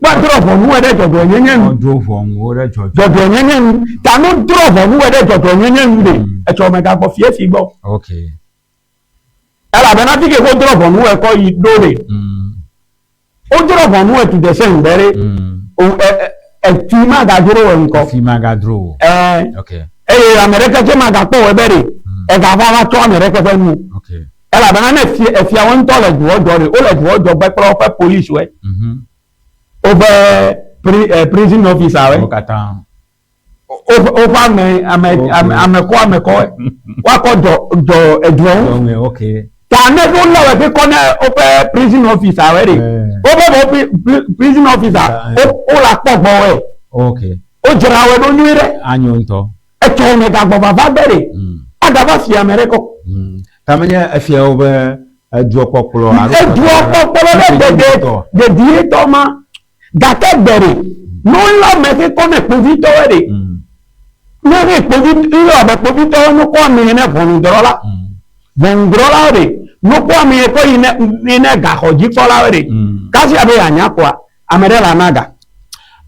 Woadrɔ̃ ʋɔnuwɔe ɖe dzɔdzɔenyenye nu. Woadrɔ̃ ʋɔnuwo ɖe dzɔdzɔ. Dzɔdzɔenyenye nu. Ta ne wodrɔ̃ ʋɔnuwɔe ɖe dzɔdzɔenyenye nu ɖe, etsɔ megagbɔ fiefie gbɔ. Ok. Elabena fi ke wodrɔ̃ ʋɔnuwɔe kɔ yi ɖo ɖe, wodrɔ̃ ʋɔnuwɔe tu de se ŋugbe ɖe, efi magadzro wò ŋkɔ. Efi magadro wò. Ɛɛ. Ok. Eye ame ɖeke tse magakpɔ wò be ɖe egava va tsɔ ame ɖeke ƒe nu. Ok. Elabena ne fia, efiawo ŋutɔ le duɔ dzɔ ɖe, wole duɔ dzɔ gbe kple woƒe poliswoe, woƒe pri, eh, prison officerwoe, Wo katã. woƒe, woƒe ame, ame, ame, amekɔ, amekɔwoe, woakɔ dɔ, dɔ eduɔ ŋu. Dɔ ŋue, ok. Ta ne wolé wɔ ƒe kɔ ne woƒe prison officerwoe ɖe, woƒe vɔ pri, pri, prison officer, wo, wole akpɔ gbɔwɔe. Ok. Wodzra wɔ ɖo nyuie ɖe. Anyo ŋutɔ. Etsɔ me gagbɔ vava gbe ɖe. Agava fia ame ɖe kɔ. Ta menye efia wo be eduɔ kpɔkplɔ alo Eduɔ kpɔkplɔ ɖe dede dedietɔ ma. Gake gbe ɖe, ne wolé ame xe kɔ ne kpovitɔwo ɖe, ne xe kpovi, lé abe kpovitɔwo ne kɔ ame ne ʋɔnudrɔ̃la, ʋɔnudrɔ̃lawo ɖe, ne kɔ ame kɔ yi ne yi ne gaxɔdzikpɔlawo ɖe, kasi abe yeanya kɔa, ame ɖe le ana ga.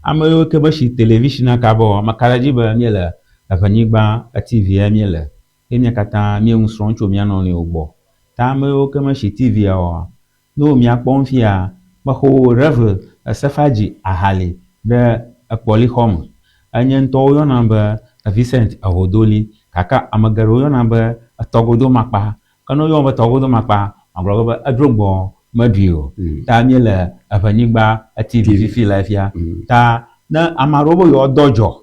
Ame yiwo ke mesi television kaba o, meka ɖe edzi be míele eʋenyigba TV ya míele. Ye mía katã míe nu srɔ̃m tso mía nɔnɔewo gbɔ. Ta ame yiwo ke mesi TV-a oa, ne wo mía kpɔm fia, mexɔ wo Rev. Esefadzi Ahali ɖe ekpɔlixɔ me. Enye ŋutɔ woyɔnam be Vincent Ehodoli gake ame geɖewo yɔnam be Etɔgodomakpa. Ke ne woyɔm be Tɔgodomakpa, magblɔ be edro gbɔ meɖui o. Ta míele Eʋenyigba TV fifi le fia. Ta ne ame aɖewo be yewoadɔ dzɔ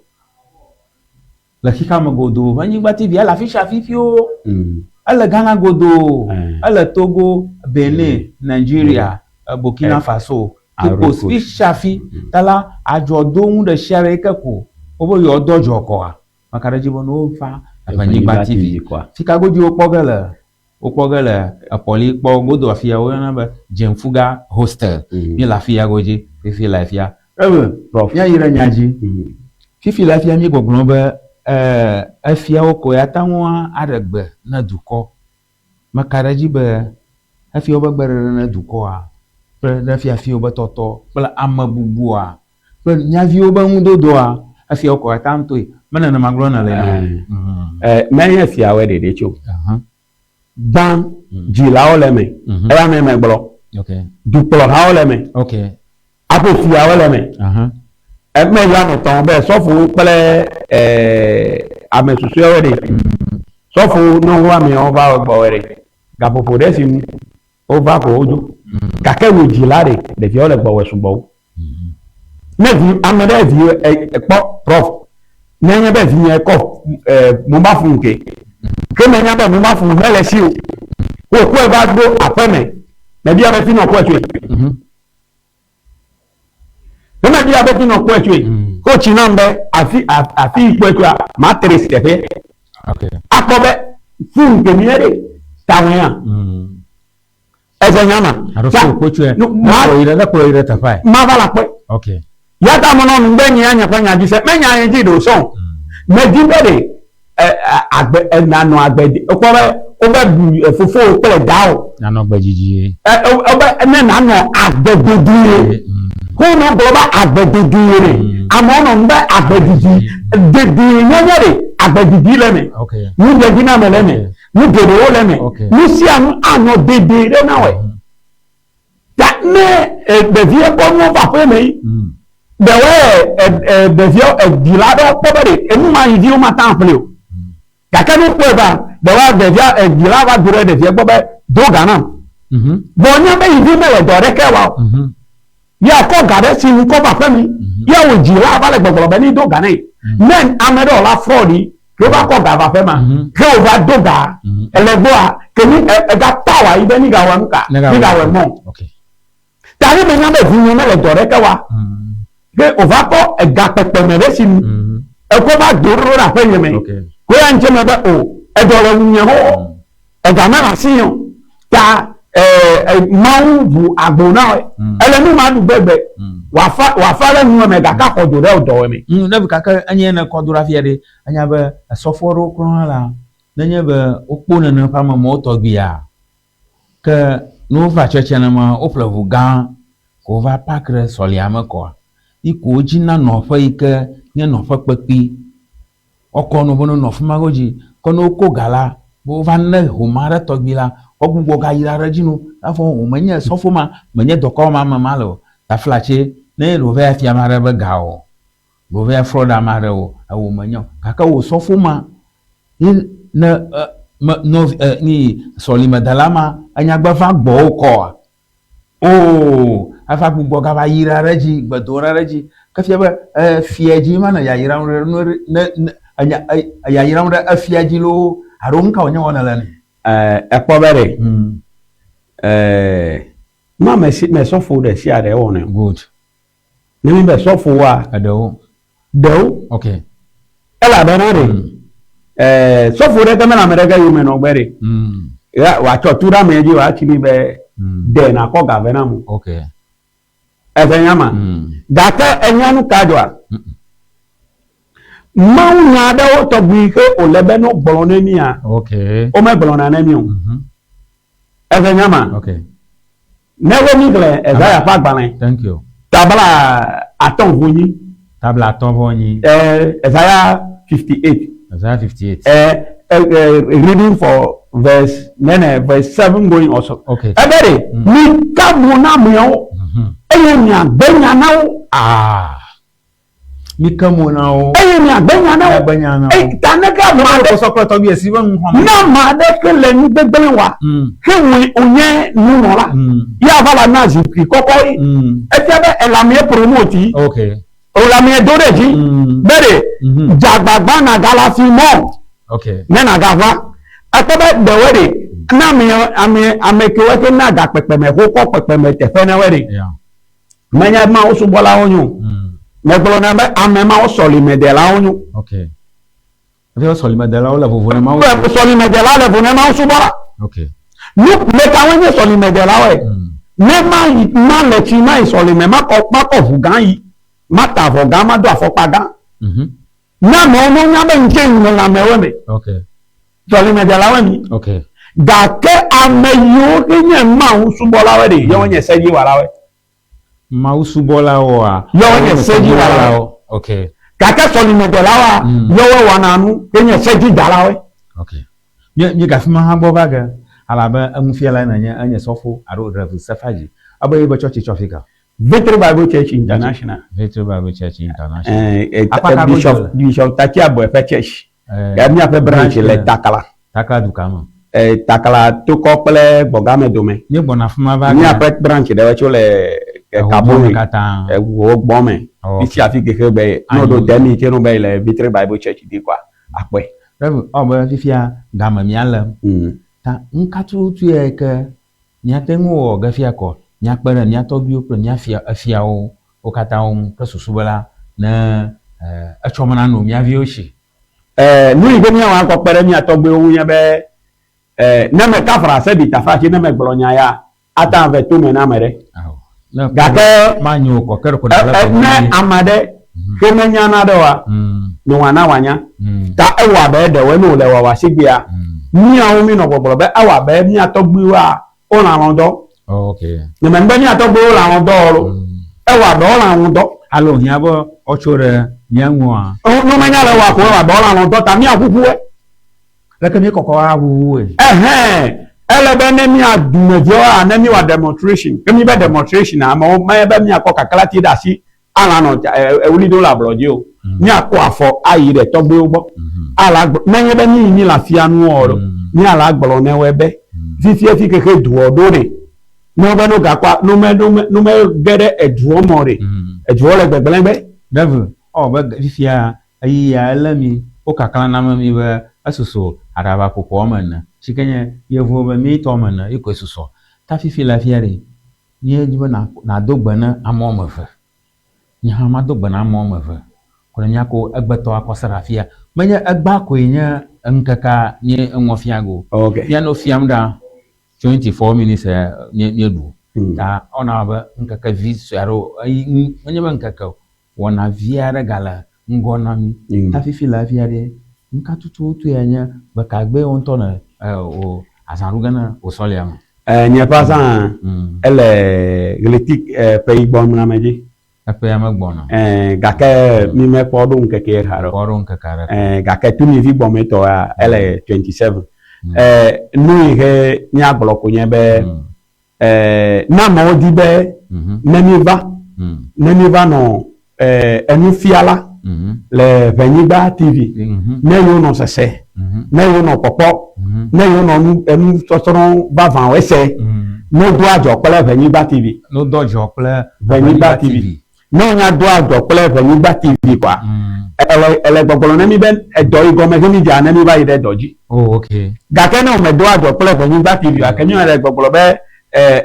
le xexea me godoo. Ʋenyigba TV ele afi sia afi ƒio. Ele Ghana godoo, ele Togo, Benin, Nigeria, Burkina Faso, Cape Coast, fi sia fi. Ta la, adzɔdonu ɖe sia ɖe yi ke ko wobe yewoadɔ dzɔ kɔa, meka ɖe edzi be ne wova Ʋenyigba TV fika godzi wokpɔ ge le, wokpɔ ge le Ekpɔli kpɔ godo afia woyɔna be Dzenfuga Hostel. Míele afia godzi fifi le afia. Ebe, míayi ɖe nya dzi. Fifi le afia míegbɔgblɔm be efiawo koe ate ŋu aɖe gbe na dukɔ. Meka ɖe edzi be efiawo ƒe gbeɖeɖe na dukɔa kple ne fiafiwo ƒe tɔtɔ kple ame bubua kple mía viwo ƒe nudodoa, efiawo koe ate ŋu toe. Me nenema gblɔm nèle ene. Menye fiawoe ɖeɖe tso. Gbã, dzilawo le eme. Eya mee megblɔ. Dukplɔhawo le eme. Aƒe fiawo le eme. Eme ya me tɔn be sɔfowo kple ame susɔewo ɖe. Sɔfowo ne wo amewo va gbɔ ɖe. Gaƒoƒo ɖe si nu wova ko wodzo. Gake wò dzila ɖe, ɖeviawo le gbɔwɔe sugbɔ wu. Ne vi ame ɖe vi kpɔ prof ne nye be vinye kɔ mobile phone ke ke menya be mobile phone mele si o wo kɔe va ɖo aƒe me mebia be fi nɔ kɔe tsoe. Ne mebia be fi nɔ kɔe tsoe ko tsi nam be afi afi yi kɔe tsoa ma trace teƒe akpɔ be phone ke mie ɖe tawɔea. Eze nya ma. Alo fi wòkpɔ tsoe. Ma kplɔ yi ɖe, ne kplɔ yi ɖe teƒea. Ma va la kpɔe. Ok. Ya ta menɔ nu be nye nya ƒe nya dzi se. Menya nye dzi ɖe o sɔn. Medzi be ɖe agbe nanɔ agbe wokpɔ be wobe bu fofowò kple dawò. Nanɔ agbe didi. Wobe ne nanɔ agbe dedie. Ko wonɔ gblɔ be agbe dedie ɖe. Amewo nɔ nu be agbe didi. Dedie nyenye ɖe agbe didi le eme. Nudzedziname le eme. Nu geɖewo le eme. Nu sia nu anɔ dedie ɖe na wɔe. Ta ne ɖevia kɔ nuwo va aƒe me yi, ɖewɔe ɖevia dzila aɖewo kpɔ be ɖe enu ma yi viwo mate ŋu aƒle o. Gake ne wokpɔe va, ɖewɔe ɖevia dzila va do ɖe ɖevia gbɔ be do ga nam. Vɔ nya be yi vi mele dɔ aɖeke wa o. Ya kɔ ga ɖe si nu kɔ va aƒe me. Ya wò dzila va le gbɔgblɔ be ne do ga nɛ. Ne ame ɖe wòla fraud yi, ke wova kɔ ga va aƒe ma, ke wòva do ga ele gbɔa, ke ni ega power yi be ni gawɔ nu ka, ni gawɔ mɔ. Ta ne menya be vinye mele dɔ ɖeke wa, ke wòva kɔ ega kpekpeme ɖe si nu, ekɔ va do ɖo ɖe aƒe nye me. Ko ya ŋtse me be o, edɔ le ŋunye xoxo. Ega mele asinye o. Ta Mawu ʋu agbo na wɔe. Ele nu ma ɖu gbegbe. Wòafa wòafa ɖe nua me gake axɔ dzo ɖe dɔwɔe me. Ne gake enye ne kɔ do ɖe afia ɖe, enya be esɔfo aɖewo kura hã la, nenye be wokpɔ nene ƒe ame mawo tɔgbia, ke ne wova tsɛtsɛ nema, woƒle ʋu gã ko wova park ɖe sɔlia me kɔa. Yi ko wodzina nɔƒe yi ke nye nɔƒe kpekpe. Wokɔ nu be nonɔ afi ma godzi. Ke ne wokɔ ga la, be wova ne home aɖe tɔgbi la, woagbugbɔ ga yra ɖe edzi no. Evɔ wòmenye sɔfo ma, menye dɔkɔ ma me ma le o. Taflatse, ne ɖe wova yi afia ame aɖe be ga o, ɖe wova yi frɔd ame aɖe o, ewò menye o. Gake wò sɔfo ma ye ne e me nɔvi e ni sɔlimedela ma enyagbe va gbɔwò kɔa, Oo, eva gbugbɔ gava yra ɖe edzi, gbe do ɖa ɖe edzi. Ke fia be efia dzi ma ne yayram ɖe nu ɖe ne ne enya e yayram ɖe efia dzi loo alo nu ka wònye wɔm nèle nɛ? Ɛɛ, ekpɔ be ɖe. Ɛɛ, ma me si me sɔfo ɖe sia ɖe wɔnɛ. Good. Ne mi be sɔfowoa. Eɖewo. Ɖewo. Ok. Elabena ɖe, ɛɛ, sɔfo ɖeke mele ame ɖeke yome nɔ gbe ɖe. Ya wòatsɔ tu ɖe amea dzi wòatsi mi be ɖe nàkɔ ga vɛ nam o. Ok. Ese nya ma? Gake enya nu ka dzɔa? Mawunya aɖewo tɔgbi ke wòle be ne wogblɔ ne mía, Ok. womegblɔna ne mí o. Ese nya ma? Ok. Ne wo mi xlẽ Ezaya ƒe agbalẽ. Thank you. Tabla atɔ̃ vɔ nyi. Tabla atɔ̃ vɔ nyi. Ezaya 58. Ezaya 58. Reading for verse nene verse 7 going also. Okay. Ebe ɖe mi ka mo na ameawo eye miagbe nya na wo. Ah. Mi ke mo na wo. Eye miagbe nya na wo. Miagbe nya na wo. Eye ta ne ke ame aɖe. Kɔsɔ kple tɔgbi esi be nu xɔme. Ne ame aɖeke le nu gbegblẽ wa. Ke wòe wònye nunɔla. Ya va la na zikpui kɔkɔ ye. Efia be ele amea promote yi. Ok. Wòle amea do ɖe dzi. Be ɖe dze agbagba nàgale afi mɔ. Ok. Ne nàgava. Ekpɔ be ɖewoe ɖe ne ame ame ame kewoe ke na gakpekpeme wokɔ kpekpeme teƒe na woe ɖe. Yeah. Menye Mawu subɔlawo nyo. Megblɔna be ame mawo sɔlimedelawo nyo. Ok. Efi sɔlimedelawo le vovo na Mawu. Sɔlimedela le vovo na Mawu subɔla. Ok. Nu mekawoe nye sɔlimedelawoe? Ne ma yi ma le tsi ma yi sɔlime ma kɔ ma kɔ ʋu gã yi ma ta avɔ gã ma do afɔkpa gã. Ne amewo no nya be ŋtse yi me le amewo me. Ok. Sɔlimedelawoe mi. Ok. Gake ame yiwo ke nye Mawu subɔlawoe ɖe yewo nye sedziwɔlawoe. Mawu subɔlawoa. Yewo nye sedziwɔlawo. Ok. Gake sɔlimedelawoa yewo wɔna nu ke nye sedzidalawoe. Ok. Mí mí gafi ma hã gbɔ va ge alabe enufiala nenye enye sɔfo alo Rev Sefaji. Ebe ye be tsɔtsi tsɔ fi ka? Victory Bible Church International. Victory Bible Church International. Akpa ka Bishop Bishop Tachi Aboe ƒe church. Ya míaƒe branch le Takla. Takla duka me. Takla tokɔ kple Gbɔgame dome. Míegbɔna afi ma va ge. Míaƒe branch ɖewo tso le Kabone. Katã. Eʋuwo gbɔ me. Fisi afi kexe be ne woɖo demi tse no be le Victory Bible Church di kɔa akpɔe. Rev ɔ be fifia game míalé. Ta nuka tututu ye ke míate ŋu wɔ ge fia kɔ míakpe ɖe mía tɔgbuiwo kple mía fia efiawo wo katã wo ŋu kple susu be la ne etsɔme nano mía viwo si. Nu yi ke míawɔ akɔ kpe ɖe mía tɔgbuiwo ŋu nye be ne meka frase ɖi taflatse ne megblɔ nya ya ate ŋu ave tome na ame ɖe. Gake manyo kɔ ke ɖeko nàlé ne ame aɖe ke menya naɖe oa, ne wòana wòanya. Ta ewɔ abe ɖewoe ne wòle wɔwɔ asigbea, míawo míenɔ gbɔgblɔ be ewɔ abe mía tɔgbuiwoa wole alɔ̃ dɔ. Nye mebe mía tɔgbuiwo le alɔ̃ dɔ o lo. Ewɔ abe wole alɔ̃ dɔ. Alo hiã be woatso ɖe mía ŋua? Ne menya le ewɔ ko ewɔ abe wole alɔ̃ dɔ ta míaʋuʋu. Leke míekɔkɔ aʋuʋue? Ɛhɛn, ele be ne mía dumeviwoa, ne míwɔ demonstration, ke míbe demonstration amewo menye be míakɔ kaklati ɖe asi ala nɔ ewli do le ablɔ dzi o. Míakɔ afɔ ayi ɖe tɔgbuiwo gbɔ. Ala gblɔ, nenye be míyi mí le afia nu wɔ ɖo, míala gblɔ ne woe be fifia fi kexe duɔ ɖo ɖe. Ne wobe no gakɔ, no me, no me, no me ge ɖe eduɔ mɔ ɖe, eduɔ le gbegblẽ be. Rev. Ewɔ be fifia ɣeyiɣia elé mí, wokaklã na mí be esusu aɖabaƒoƒo woame ene, si ke nye yevuwo be mí tɔ woame ene ye koe susɔ. Ta fifi le afia ɖe, míedi be nàdo gbe na ame woame eve. Nye hã mado gbe na ame woame eve ko ne míako egbetɔ akɔ se ɖe afia. Menye egbea koe nye ŋkekea nye eŋɔ fia ge o. Míanɔ fiam ɖa 24 minutes míeɖu. Ta ewɔna abe ŋkeke vi sue aɖewo, menye be ŋkeke o, wɔna vi aɖe gale ŋgɔ na mí. Ta fifi le afia ɖe, nuka tututu ya nye gbe ka gbee wò ŋutɔ nɔ wò azã ɖu ge na wò sɔlia me? Nye ƒe azã ele ɣleti ƒe yi gbɔ mlame dzi. Eƒea megbɔna. Ɛɛ gake mi mekpɔ ɖo ŋkeke haɖe o. Kpɔ ɖo ŋkeke aɖe. Ɛɛ gake Tunivi gbɔmetɔ ya ele 27. Ɛɛ nu yi he míagblɔ ko nye be ɛɛ ne amewo di be ne míva ne míva nɔ ɛɛ enufiala le Ʋenyigba TV ne yewo nɔ sese ne yewo nɔ kpɔkpɔ ne yewo nɔ nu enusɔsrɔ̃ vavãwo ese ne wodo adzɔ kple Ʋenyigba TV. Ne wodo adzɔ kple Ʋenyigba TV. Ne wonya do adzɔ kple Ʋenyigba TV kɔa, ele ele gbɔgblɔ ne mí be edɔ yi gɔme he mí dzea ne mí va yi ɖe dɔ dzi. Oh, okay. Gake ne wome do adzɔ kple Ʋenyigba TV oa, ke mí le gbɔgblɔ be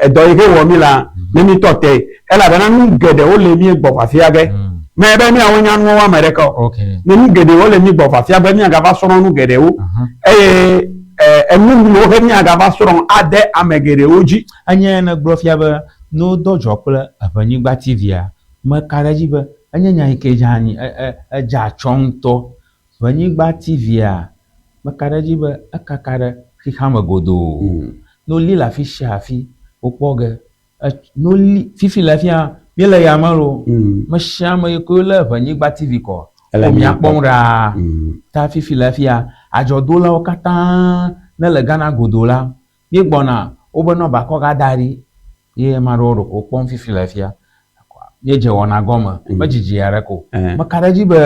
edɔ yi ke wɔ mí la, ne mí tɔ te elabena nu geɖewo le mí gbɔ fafia ge. Me be míawo nya nuwo ame ɖeke o. Okay. Ne nu geɖewo le mí gbɔ fafia be míagava srɔ̃ nu geɖewo. Eye enu yiwo ke míagava srɔ̃ ade ame geɖewo dzi. Enye negblɔ fia be ne wodɔ dzɔ kple Eʋenyigba TV-a, meka ɖe edzi be enye nya yi ke dze anyi, edze atsɔ ŋutɔ. Ʋenyigba TV-a, meka ɖe edzi be ekaka ɖe xexeame godoo. Ne woli le afi sia afi, wokpɔ ge. Ne woli, fifi le afia, míele yame loo. Me sia ame yi ke lé Ʋenyigba TV kɔ, wo mía kpɔm ɖaa. Ta fifi le afia, adzɔdolawo katã ne le Ghana godoo la, Míegbɔna wobe nɔba kɔ ga da ɖi ye ame aɖewo ɖeko wokpɔm fifi le fia. Míedze wɔna gɔme, medzidzi aɖeke o. Meka ɖe edzi be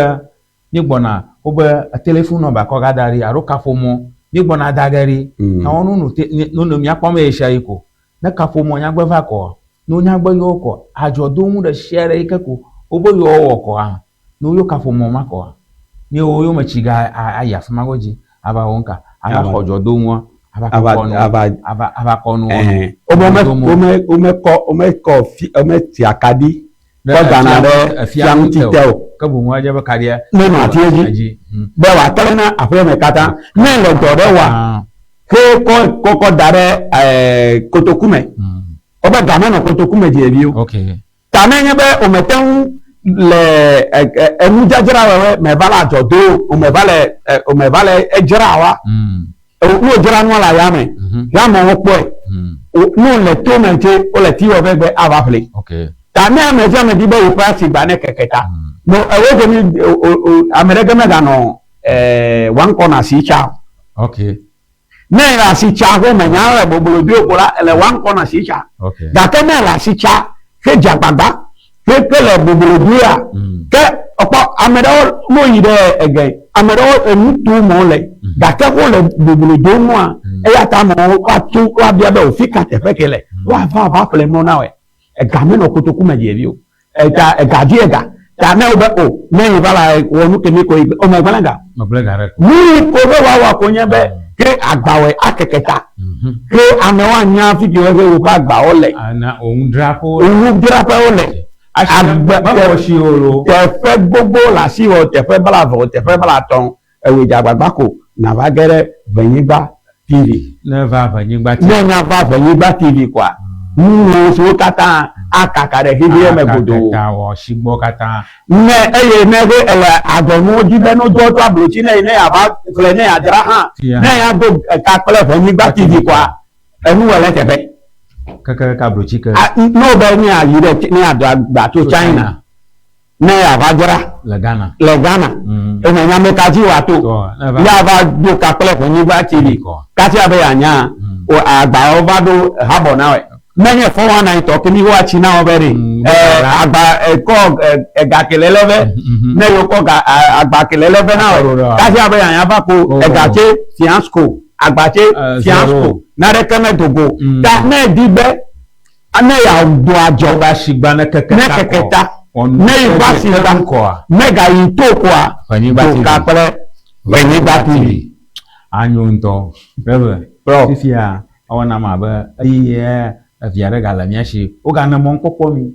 míegbɔna wobe telefon nɔba kɔ ga da ɖi alo kaƒomɔ míegbɔna da ge ɖi. Ta wo nonu te nonu míakpɔm ɣesiaɣi ko. Ne kaƒomɔ nyagbe va kɔ, ne wonyagbe yɔ wo kɔ, adzɔdonu ɖe sia ɖe yi ke ko wobe yewoawɔ kɔa, Ne woyɔ kaƒomɔ ma kɔa, ne wo yome tsi ga ayi afi ma godzi ava wo ŋka, ava xɔ dzɔdonua, ava kɔ nu, ava ava kɔ nu. Wome wome womekɔ womekɔ fi wometsi akaɖi kɔ dana ɖe fia ŋuti te o. Ke boŋ woadze be kaɖia nenɔ atia dzi be wòaklẽ na aƒea me katã. Ne le dɔ ɖe wɔa, ke kɔ kɔkɔ da ɖe kotoku me. Wobe ga menɔ kotoku me dzi vi o. Ta ne nye be womete ŋu le enudzadzra wɔwɔ me va le adzɔ do wome va le wome va le edzra wa. Ne wodzra nua le aya me, ye amewo kpɔe. Ne wole to me tse wole ti wɔ be ava ƒle. Ta ne ame sia ame di be yeƒe asi gba ne keke ta. No ewo ke mi ame ɖeke meganɔ one corner si tsa o. Ne ele asi tsa ƒe menya le boblo do ko la, ele one corner si tsa. Gake ne ele asi tsa he dze agbagba he ke le boblo do ya, ke ekpɔ ame ɖewo no yi ɖe ege, ame ɖewo enu to mɔ le, gake wo le boblo do nua, eya ta amewo woato woabia be ofi ka teƒe ke le, woava va ƒle nua na wɔe. Ega menɔ kotoku me ɖevi o. Eta ega dzi ega. Ta ne wo be o ne yi va la wɔ nu kemi ko yi o me gblẽ ga. Megblẽ ga ɖe. Nu yi ko be woawɔ ko nye be ke agbawɔe akeke ta. Ke amewo anya fi ke woƒe agbawo le. Ana onudzraƒewo. Onudzraƒewo le. Agbe mexɔ si o lo. Teƒe gbogbo le asiwò teƒe blave o teƒe blatɔ̃ ewòe dze agbagba ko nàva ge ɖe Ʋenyigba TV. Ne va Ʋenyigba TV. Ne nya va Ʋenyigba TV koa, nuwò siwo katã akaka ɖe xexea me godoo. Akaka ta wɔ si gbɔ katã. Ne eye ne be ele adzɔnuwo dzi be no dɔ tso ablotsi ne ne yeava ƒle ne yeadzra hã, ne yeado ka kple Ʋenyigba TV koa, enu wɔ le eteƒe. Keke ablotsi ke. Ne wo be ne yeayi ɖe ne yeado agba tso China. Ne yeava dzra. Le Ghana. Le Ghana. Eme nya me ka dzi wòato. Ya va do ka kple ʋenyigba TV. Kasia be yeanya o agbawo va ɖo habɔ na wɔe. Menye 419 tɔ ke mi woatsi na wo be ɖe. Agba kɔ ega ke lele ve. Ne yewo kɔ ga agba ke lele ve na wɔe. Kasia be yeanya va ko ega tse fiasco. Agba tse fiasco. Naɖeke medo go. Ta ne edi be Ne yeado adzɔ. Woƒe asigba ne keke ta kɔ. Ne keke ta. Ne yiƒe asigba ne gayi to kɔa. Do ka kple Ʋenyigba TV. Anyo ŋutɔ. Rev. Fifia ewɔ nam abe eye evia ɖe gale mía si. Wogane mɔnukpɔkpɔ mí.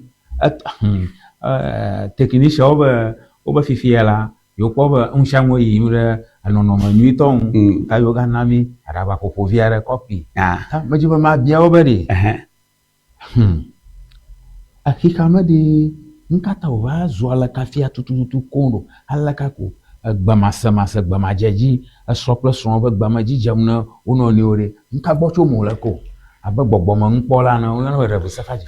Technicianwo be wobe fifia la yewokpɔ be nusianu yiyim ɖe nɔnɔme nyuitɔ ŋu ta yewogana mí aɖabaƒoƒo vi aɖe kɔpi. Ta medzi be mabia wo be ɖe, xexea me ɖe, nu ka ta wòva zu aleke fia tututu koŋ ɖo? Aleke ko egbemasemase, gbemadzedzi, esrɔ̃ kple srɔ̃ ƒe gbemedzi dzem ne wo nɔnɔewo ɖe, nu ka gbɔ tsom wòle ko? Abe gbɔgbɔmenukpɔla ene, woyɔna be Rev. Sefadzi.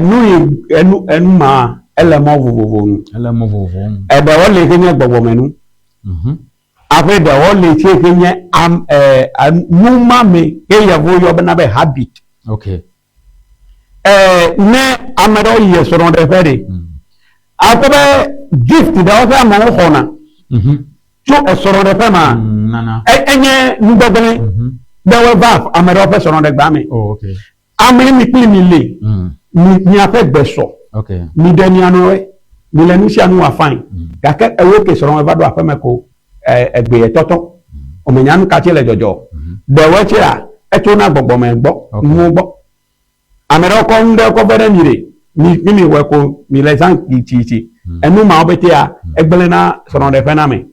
Nu yi enu enu ma ele mɔ vovovo nu. Ele mɔ vovovo nu. Eɖewo li ke nye gbɔgbɔmenu. Aƒe ɖewo li tse ke nye am ɛɛ numame ke yevuwo yɔ bena be habit. Ok. Ne ame ɖewo yi srɔ̃ɖeƒe ɖe, akpɔ be gift ɖewo ƒe amewo xɔna tso esrɔ̃ɖeƒe ma, enye nugbegblẽ be woava ame ɖewo ƒe srɔ̃ɖegbea me. Oh, ok. Ame mi kpli mi le, mi miaƒe gbe sɔ, mi ɖe mia nɔewoe, mi le nu sia nu wɔ fine. Gake ewo ke srɔ̃wɔe va ɖo aƒeme ko egbe etɔtɔ. Womenya nu ka tse le dzɔdzɔ. Ɖewoe tsea, etsona gbɔgbɔme gbɔ, nuwo gbɔ. Ame ɖewo kɔ nu ɖe kɔ ve ɖe mi ɖe, mi mi mi wɔe ko mi le zã tsitsi. Enu mawo betea, egblẽna srɔ̃ɖeƒe na ame.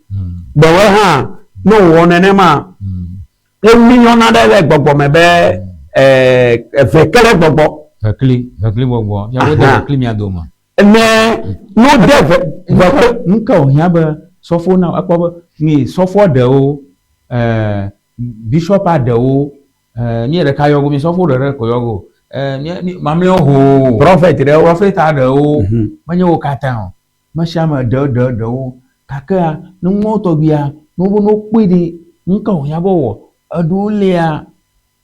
Ɖewoe hã, ne wowɔ nenema, womiyɔna ɖe le gbɔgbɔme be vekele gbɔgbɔ. Vekli, vekli gbɔgbɔ. Ya wode vekli mia dome. Ne no de ve ve. Nu ka wòhiã be sɔfo na ekpɔ be mi sɔfoa ɖewo, bishɔpa ɖewo, mi ɖeka yɔgo, mi sɔfo ɖeɖe ko yɔgo, mi mamlɛwo hoo. Prɔfɛt ɖewo. Prɔfɛta ɖewo. Menye wo katã o. Me sia ame ɖe ɖe ɖewo. Gakea nu mawo tɔgbia, ne wobe ne wokpɔe ɖe, nu ka wòhiã be wowɔ? Eɖewo lia,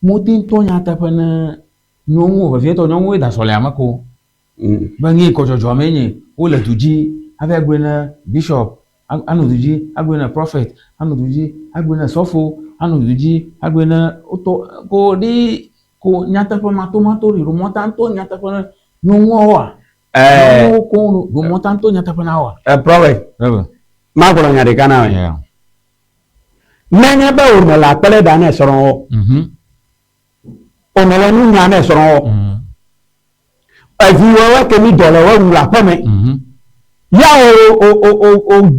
mote ŋu tɔ nyateƒe ne nyɔnuwo, vevietɔ nyɔnuwoe da sɔ le ame ko. Be nu yi kɔ dzɔdzɔ mee nye wole du dzi hafi agblɔe ne bishop, anɔ du dzi agblɔe ne prophet, anɔ du dzi agblɔe ne sɔfo, anɔ du dzi agblɔe ne wotɔ ko ɖi ko nyateƒe matomato ɖi ɖo mɔta ŋutɔ nyateƒe ne nyɔnuawoa? Nyɔnuwo koŋ ɖo mɔta ŋutɔ nyateƒe na woa? Prophet, magblɔ nya ɖeka na wò. Nenye be wònɔ le akple ɖa ne srɔ̃wò, wònɔ le nu nya ne srɔ̃wò, eviwɔwɔ ke mi dɔ le wo ŋu le aƒeme, ya o o o o o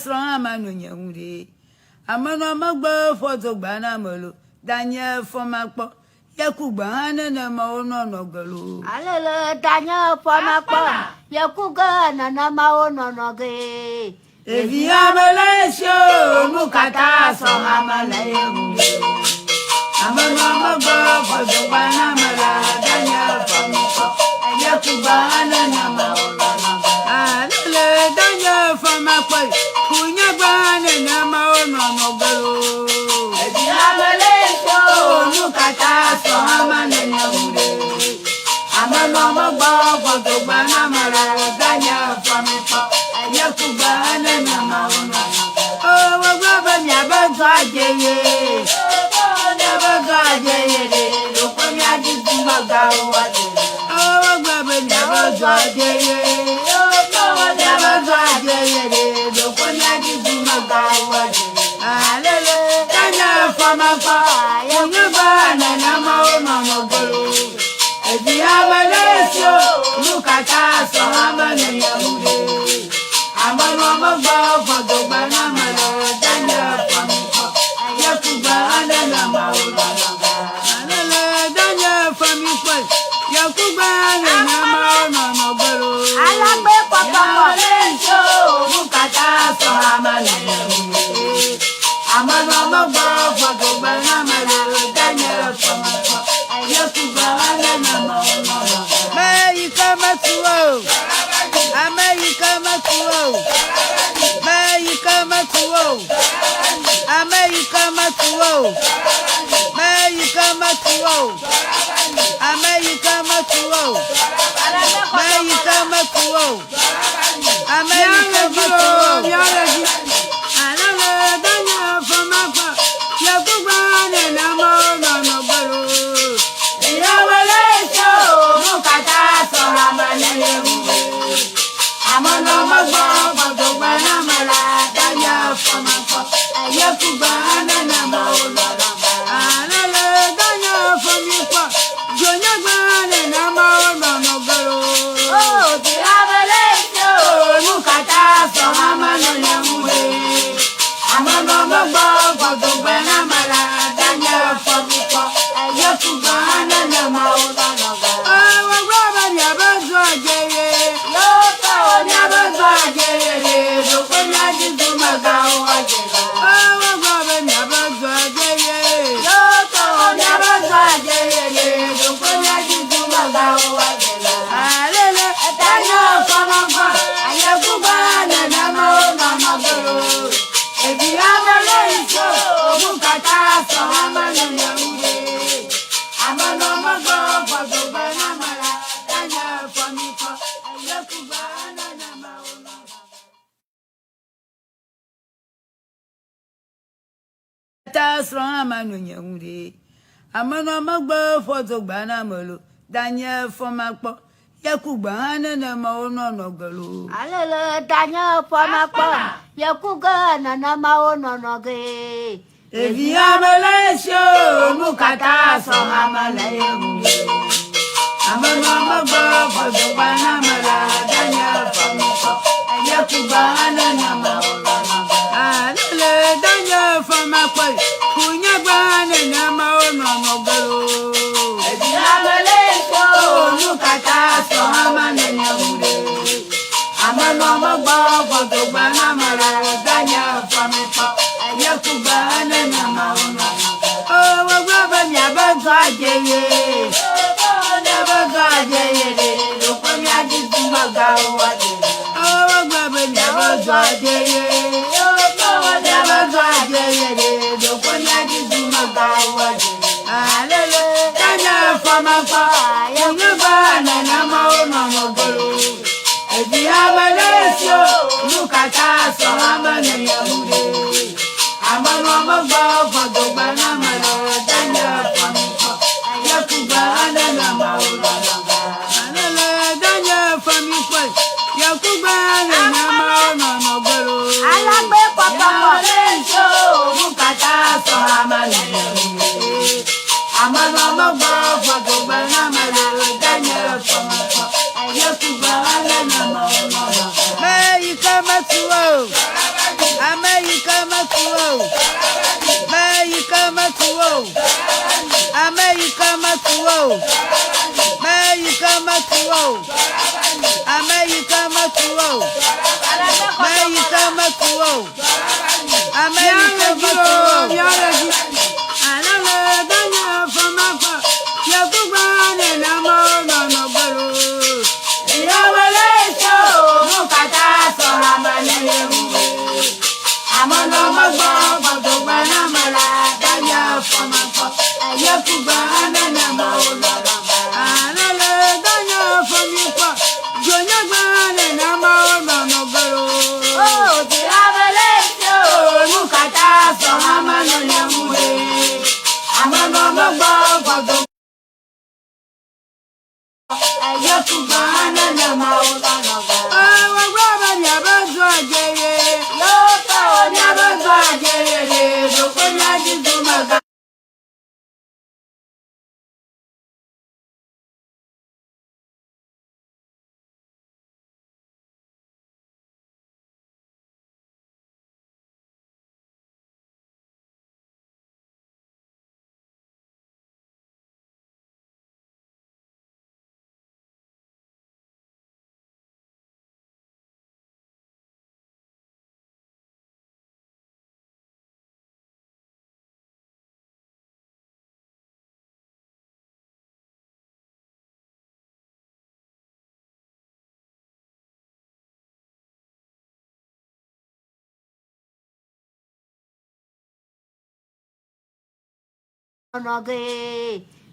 srɔ̃ hã manɔ nye ŋu ɖe. Amenɔ megbe fɔ dogba na ame lo, danye fɔ makpɔ, ye ku gbe hã nenema wonɔnɔ ge lo. Alele danye fɔ makpɔ, ye ku ge nenema wonɔnɔ ge. Ɖevi ame le esi o, nu katã sɔ ame le ye ŋu. Amenɔ megbe fɔ dogba na ame la, danye fɔ makpɔ, ye ku gbe hã nenema wonɔnɔ ge. Alele danye fɔ makpɔ, ku nye gbe hã nenema wonɔnɔ ge lo. Ɖevi ame le esi o, nu katã sɔ ame le ye ŋu ɖe. Amenɔ megbe fɔ dogba na ame la, danye fɔ makpɔ, ye ku gbe hã nenema wonɔnɔ ge. O, wogblɔ be miabe dɔ adze ye. Miabe dɔ adze ye ɖe, ɖokpe miadzi dumegãwo woadze. O, wogblɔ be miabe dɔ adze ye. Miabe dɔ adze ye ɖe, ɖokpe miadzi dumegãwo woadze. Alele, danye fɔmakpɔ, nye gbe nenema wonɔnɔ ge lo. Evi ame le esi o, nu katã sɔ ame le ye ŋu ɖe. Amenɔ megbe fɔ dogba na ame le danye fɔmikpɔ, ye ku gbe hã nenema wonɔnɔ ge. Alele danye fɔmikpɔ, ye ku gbe hã nenema wonɔnɔ ge lo. Alagbe kpɔkpɔkpɔ. Ame le esi o, nu katã sɔ ame le ye ŋu ɖe. Amenɔ megbe fɔ dogba na ame le danye fɔmikpɔ, ye ku gbe hã nenema wonɔnɔ ge. Meyi ke metu o, ame yi ke metu o, meyi ke metu o, ame yi ke metu o, meyi ke metu o, ame yi ke metu o, meyi ke metu o, ame yi ke metu o. Alele danye fɔmakpɔ, yekugbe nenema wonɔnɔ ge lo. Ìyàwó ṣe o, kàtà sọ̀rọ̀ àmàlẹ̀ ewu. Àmọ̀nà mọ́gbọ́ gbọ̀dọ̀gbà náà mọ̀lá dáyà fọmọkọ. Ẹ̀yẹ́kùgbà nánà mọ̀ ọ́ lọ́rọ̀. Àlẹ́lẹ̀ dáyà fọmípọ̀, jòyẹ́gbà nánà mọ̀ ọ́ lọ́nà gbòòrò. O ti abẹ́lé ṣe o. Ònú kàtà sọ̀rọ̀ àmàlẹ̀ ewu. Àmọ̀nà mọ́gbọ́ gbọ̀dọ̀gbà náà mọ̀lá dáyà fọmípọ̀. Ẹ̀yẹ́kùgbà nánà mọ̀ ọ́ lọ́nà gbòòrò. Ọwọ́ gbọ́dọ̀ ní abẹ́sọ̀ àjẹyẹ. Yóò tọ̀ ọ́ Ní abẹ́sọ̀ àjẹyẹ lóko ní ajídùn mọ̀gá ọ̀ àjẹyẹ. Ọwọ́ gbọ́dọ̀ ní abẹ́sọ̀ àjẹyẹ. Yóò tọ̀ ọ́ Ní abẹ́sọ̀ àjẹyẹ lóko ní ajídùn mọ̀gá ọ̀ àjẹyẹ. Àlele ẹ̀dáná fọmọfọ àyẹ̀kúgbà nana mọ́ màmá gbòòrò. Èbí abẹ́lé ìṣó òmù kàtà sọ amánà yẹ̀wùdé. Àmọ́nà mọ́gbọ́ fọ̀dọ̀gbà náà mọ̀lá dáná fọmífọ́ àyẹ̀kúgbà nana mọ́ màmá. Ta srɔ̃ hã manɔ nye ŋu ɖe. Amenɔ megbe fɔ dogba na ame lo, danye fɔ makpɔ, ye ku gbe hã nenema wonɔnɔ ge lo. Alele danye fɔmakpɔ, yeku ge nenema wonɔnɔ ge. Ɖevi ame le esi o, nu katã sɔ ame le ye ŋu ɖe. Amenɔ megbe fɔ dogba na ame la, danye fɔ makpɔ, ye ku gbe hã nenema wonɔnɔ ge. Alele danye fɔ makpɔ, ku nye gbe hã nenema wonɔnɔ ge lo. Ɖevi ame le esi o. Nu katã sɔ ame le nye ŋu ɖe. Amenɔ megbɔ fɔdogba na ame la, danye fɔmikpɔ, yekugbe nenema wonɔnɔ ge. O, wogblɔ be miabe dɔ adze ye. Miabe dɔ adze ye ɖe, ɖokpe miadzi dumegãwo woadze. O, wogblɔ be miabe dɔ adze ye. Miabe dɔ adze ye ɖe, ɖokpe miadzi dumegãwo woadze. Alele, danye fɔmekpɔ, nyegbe nenema wonɔnɔ ge lo. Evi ame le esi o, nu katã sɔ ame le ye ŋu ɖe. Amenɔ megbe fɔdogba na ame le danye fɔmikpɔ, yekugbe nenema wonɔnɔ ge. Alele danye fɔmikpɔ, yekugbe nenema wonɔnɔ ge lo. Alagbe kpɔkpɔkpɔ. Nu katã sɔ ame le ye ŋu ɖe. Amenɔ megbe fɔdogba na ame le danye fɔmikpɔ, yekugbe nenema wonɔnɔ ge. Meyi ke metu o. metu o. Ame yi ke metu o. Me yi ke metu o. Ame yi ke metu o. Me yi ke metu o. Ame yi ke metu o.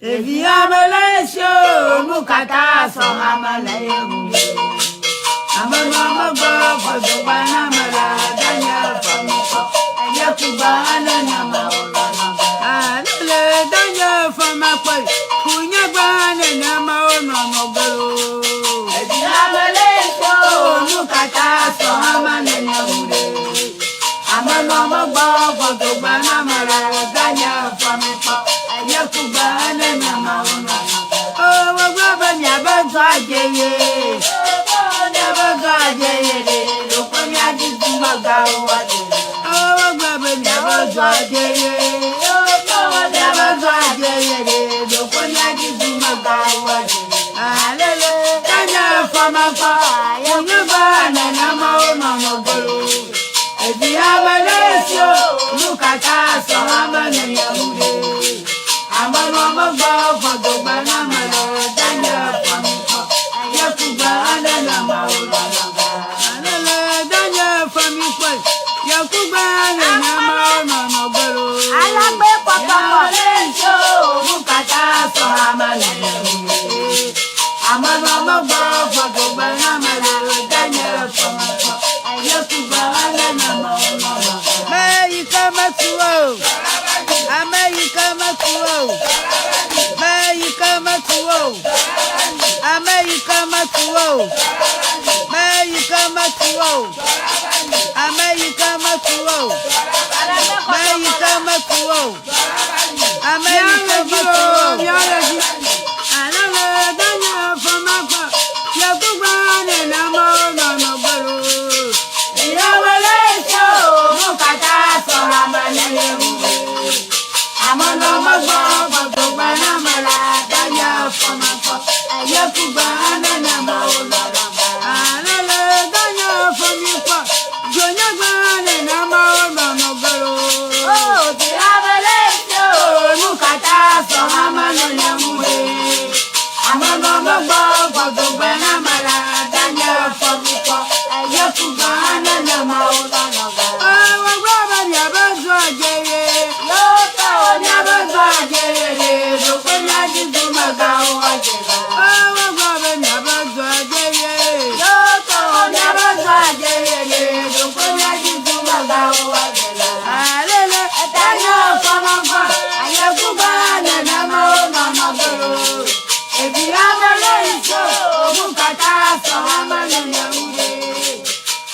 Èvi amelesio nukata sɔ amele yewu. Amenɔmegbe fɔdogba namela danye fɔmukɔ. Eyekugba nenema Alele danye fɔmakpɔ kunyegba nenema wonɔnɔ gbelo. Èvi amelesio nukata sɔ amele yewu ɖe. Amenɔmegbe fɔdogba namela danye fɔmukɔ. Eyekugba nenema wonɔnɔ Owó gbọ́ miabe zɔ adzeye. Miabe zɔ adzeye ɖe. Ɖokpe miadzi dumegãwo adzeye. Owó gbọ́ miabe zɔ adzeye. Miabe zɔ adzeye ɖe. Ɖokpe miadzi dumegãwo adzeye. Alele enye fɔmakɔ. Wònyegba nenema wonɔnɔ gbolo. Evi ame ɖe si o, nukata sɔ ame nenye ŋu ɖe. Amenɔmegbe fɔdogba namele danye fɔmikɔ. Yekugba nenema wonɔnɔ. Alele danye fɔmikɔ. Yekugba nenema wonɔnɔ gbolo. Alagbe kɔkɔkɔ. Yalesio, nukata sɔ ame nenye ŋu ɖe. Amenɔmegbe fɔdogba namele danye fɔmikɔ. Yekugba nenema wonɔnɔ. Me yi ke metu o. Ame yi ke metu o. Me yi ke metu o. Ame yi ke metu o. Me yi ke metu o. Ame yi ke metu o. Me yi ke metu o. Ame yi ke metu o. Alele danye fɔmakɔ. Yekugba nenema wonɔnɔ gbolo. Ìyàwó nukata sọ ame nenye ŋu ɖe. Amenɔmegbe fɔdogba namela danye fɔmakɔ. Yekugba nenema wonɔnɔ. Alele danye fɔmikɔ. Dzonyegba nenema wonɔnɔ gbolo. Nukata sɔ ame nenye ŋu ɖe. Amenɔmegbe fɔdogba namela danye fɔmikɔ. Yekugba nenema wonɔnɔ. Ewɔ gbɔ be miabe zɔ adzeye. Miabe zɔ adzeye ɖe. Ɖokpe miadzi dumegãwo adzeye. Ewɔ gbɔ be miabe zɔ adzeye. Miabe zɔ adzeye ɖe. Ɖokpe miadzi dumegãwo adzeye. Alele danye fɔmɔfɔ. Ayekugba nenema wonɔnɔ gbolo. Evi amele iso, nukata sɔ ame nenye ŋu ɖe.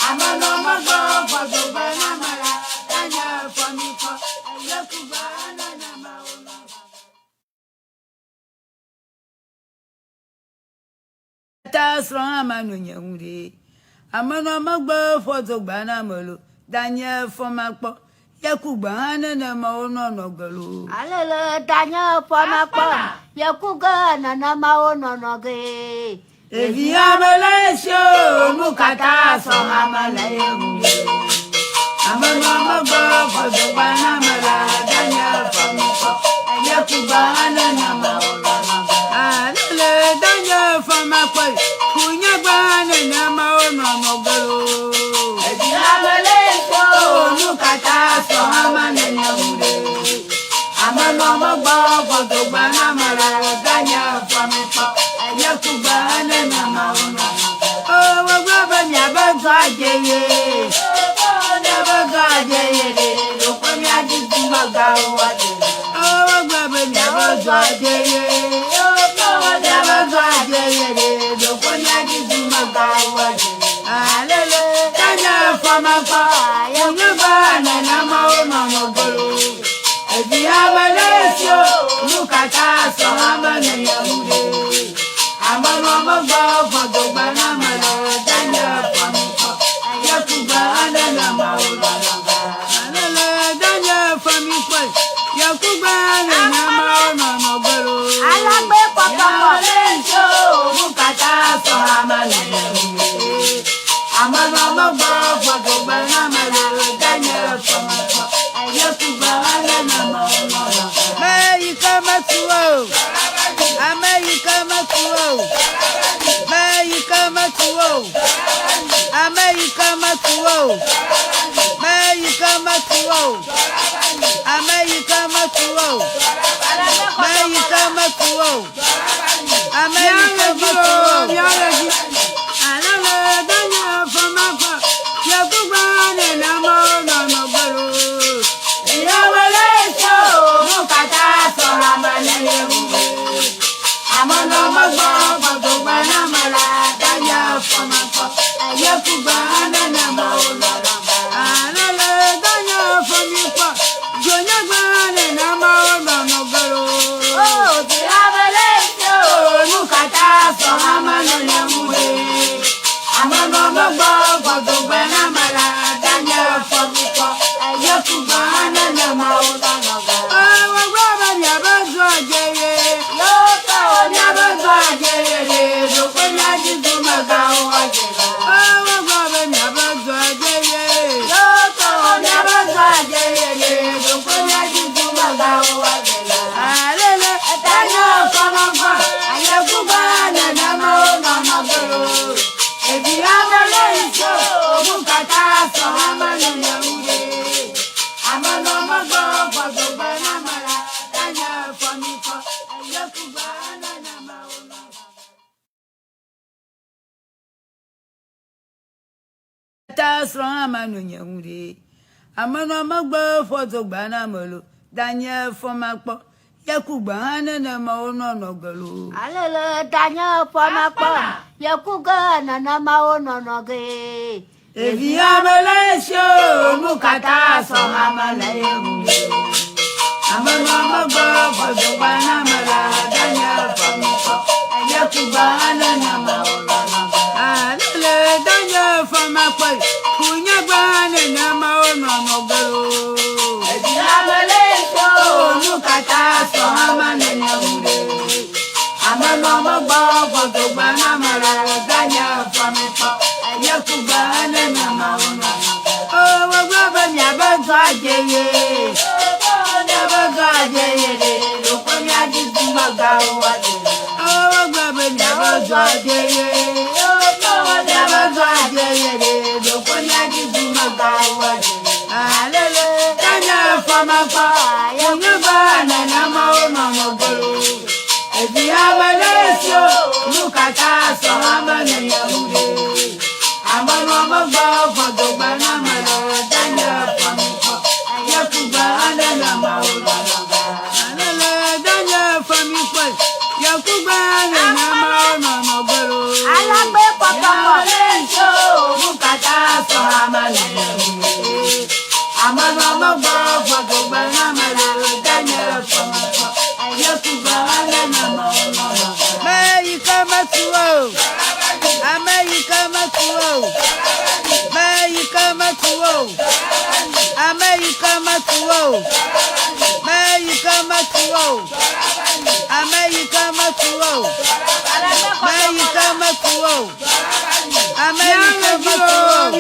Amenɔmegbe fɔdogba namela danye fɔmikɔ. Yekugba nenema wonɔnɔ. Ta srɔ̃ ame nonye ŋu ɖe. Amenɔmegbe fɔdogba namelo danye fɔmakpɔ. Yekugbe hã nenema wonɔnɔ ge loo. Alele danye fɔmakpɔ yekuge nenema wonɔnɔ ge. Ɖevi ame le esi o, nu katã sɔ ame le ye ŋu. Ame nɔ megbe fɔdogba na ame la danye fɔmikpɔ yekugbe hã nenema wonɔnɔ ge. Alele danye fɔmakpɔ kunyagbe hã nenema wonɔnɔ ge loo. Ɖevi ame le esi o, nu katã sɔ ame nene ŋu ɖe. Ame nɔ megbe fɔdogba na ame la danye fɔmikpɔ yekugbe hã nenema wonɔnɔ ge. O wogblɔ be miabe dɔ adze ye. Miabe dɔ adze ye ɖe ɖokpe miadzi dumegãwo adze. O wogblɔ be miabe dɔ adze ye. Miabe dɔ adze ye ɖe ɖokpe miadzi dumegãwo adze. Alele tanye fɔmakpɔ yenyegbe nenema wonɔnɔ golo. Evi ame le esi o, nu katã sɔ ame nene ŋu ɖe. Ame nɔ megbe fɔdogbe na ame le danye fɔmikpɔ yekugbe hã nenema wonɔnɔ ge. Alele danye fɔmikpɔ yekugbe hã nenema wonɔnɔ ge loo. Alagbe kpɔkpɔkpɔ. Nu katã sɔ ame nene ŋu ɖe. Ame nɔ megbe fɔdogbe na ame le danye fɔmikpɔ yekugbe hã nenema wonɔnɔ ge. Me yi ke metu o, ame yi ke metu o, me yi ke metu o, ame yi ke metu o, me yi ke metu o, ame yi ke metu o, me yi ke metu o, ame yi ke metu o. Alele danye fɔmakpɔ yekugbe nenema wonɔnɔ ge loo. Nu katã sɔ ame nene ŋu ɖe. Ame nɔ megbe fɔdogbe na ame la danye fɔmakpɔ yekugbe hã nenema wonɔnɔ ge. Alele danye fɔmikpɔ dzonyegbe hã nenema wonɔnɔ ge loo. O vi ame le esi o, Nu katã sɔ ame nene ŋu ɖe. Ame nɔ megbe fɔdogbe na ame la danye fɔmikpɔ yekugbe hã nenema wonɔnɔ ge. Wogblɔ be miabe dɔ adze ye. Miabe dɔ adze ye ɖe ɖokpe miadzi dumegãwo adze la. Wogblɔ be miabe dɔ adze ye. Miabe dɔ adze ye ɖe ɖokpe miadzi dumegãwo adze la. Alele tanye fɔmɔfɔ yekugbe nenema wonɔnɔ ge loo. Ɖevi ame le esi o, nu katã sɔ ame nene ŋu ɖe. Ame nɔ megbe fɔdogbe na ame la tanye fɔmikpɔ yekugbe nenema wonɔnɔ ge. Ta srɔ̃ hã manɔ nye ŋu ɖe. Ame nɔ megbe fɔdogbe na ame lo, danye fɔmakpɔ yekugbe hã nenema wonɔnɔ ge loo. Alele danye fɔmakpɔ yekuge nenema wonɔnɔ ge. Ɖevi ame le esi o, nu katã sɔ ame le ye ŋu ɖe. Ame nɔ megbe fɔdogbe na ame la danye fɔmikpɔ yekugbe hã nenema wonɔnɔ ge. Alele danye fɔmakpɔ kunyagbe hã nenema wonɔnɔ ge loo. Ɖevi ame le esi o, Nu katã sɔ ame nene ŋu ɖe. Ame nɔ megbe fɔdogbe na ame la danye fɔmikpɔ yekugbe hã nenema wonɔnɔ ge. O wogblɔ be miabe dɔ adze ye. Miabe dɔ adze ye ɖe ɖokpe miadzi dumegãwo adze la. O wogblɔ be miabe dɔ adze ye. Miabe dɔ adze ye ɖe ɖokpe miadzi dumegãwo adze la. Alele tanye fɔmakpɔ yenyegbe nenema wonɔnɔ ge loo. Ɖevi ame le esi o, nu katã sɔ ame nene ŋu ɖe. Ame nɔ megbe fɔdogbe na ame la danye fɔmikpɔ yekugbe hã nenema wonɔnɔ ge. Alele danye fɔmikpɔ yekugbe hã nenema wonɔnɔ ge loo. Alagbe kpɔkpɔkpɔ. Nu katã sɔ ame nene ŋu ɖe. Ame nɔ megbe fɔdogbe na ame la danye fɔmikpɔ yekugbe hã nenema wonɔnɔ ge. Me yi ke metu o, ame yi ke metu o, me yi ke metu o, ame yi. yi ke metu wo o. Me yi ke metu wo o. Ame yi ke metu wo o. Me yi ke metu wo o. Ame yi ke metu wo o.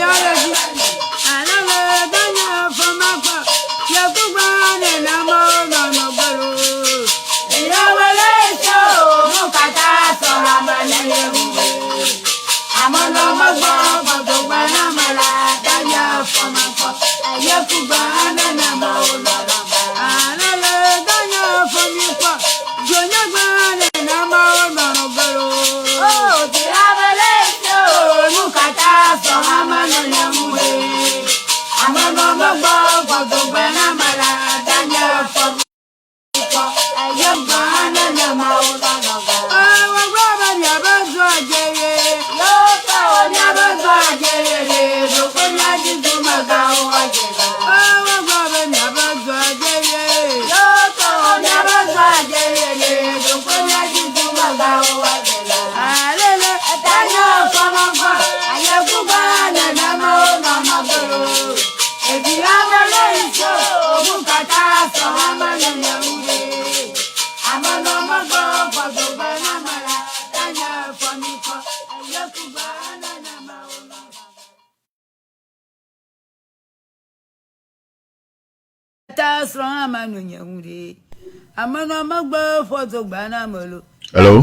Hello?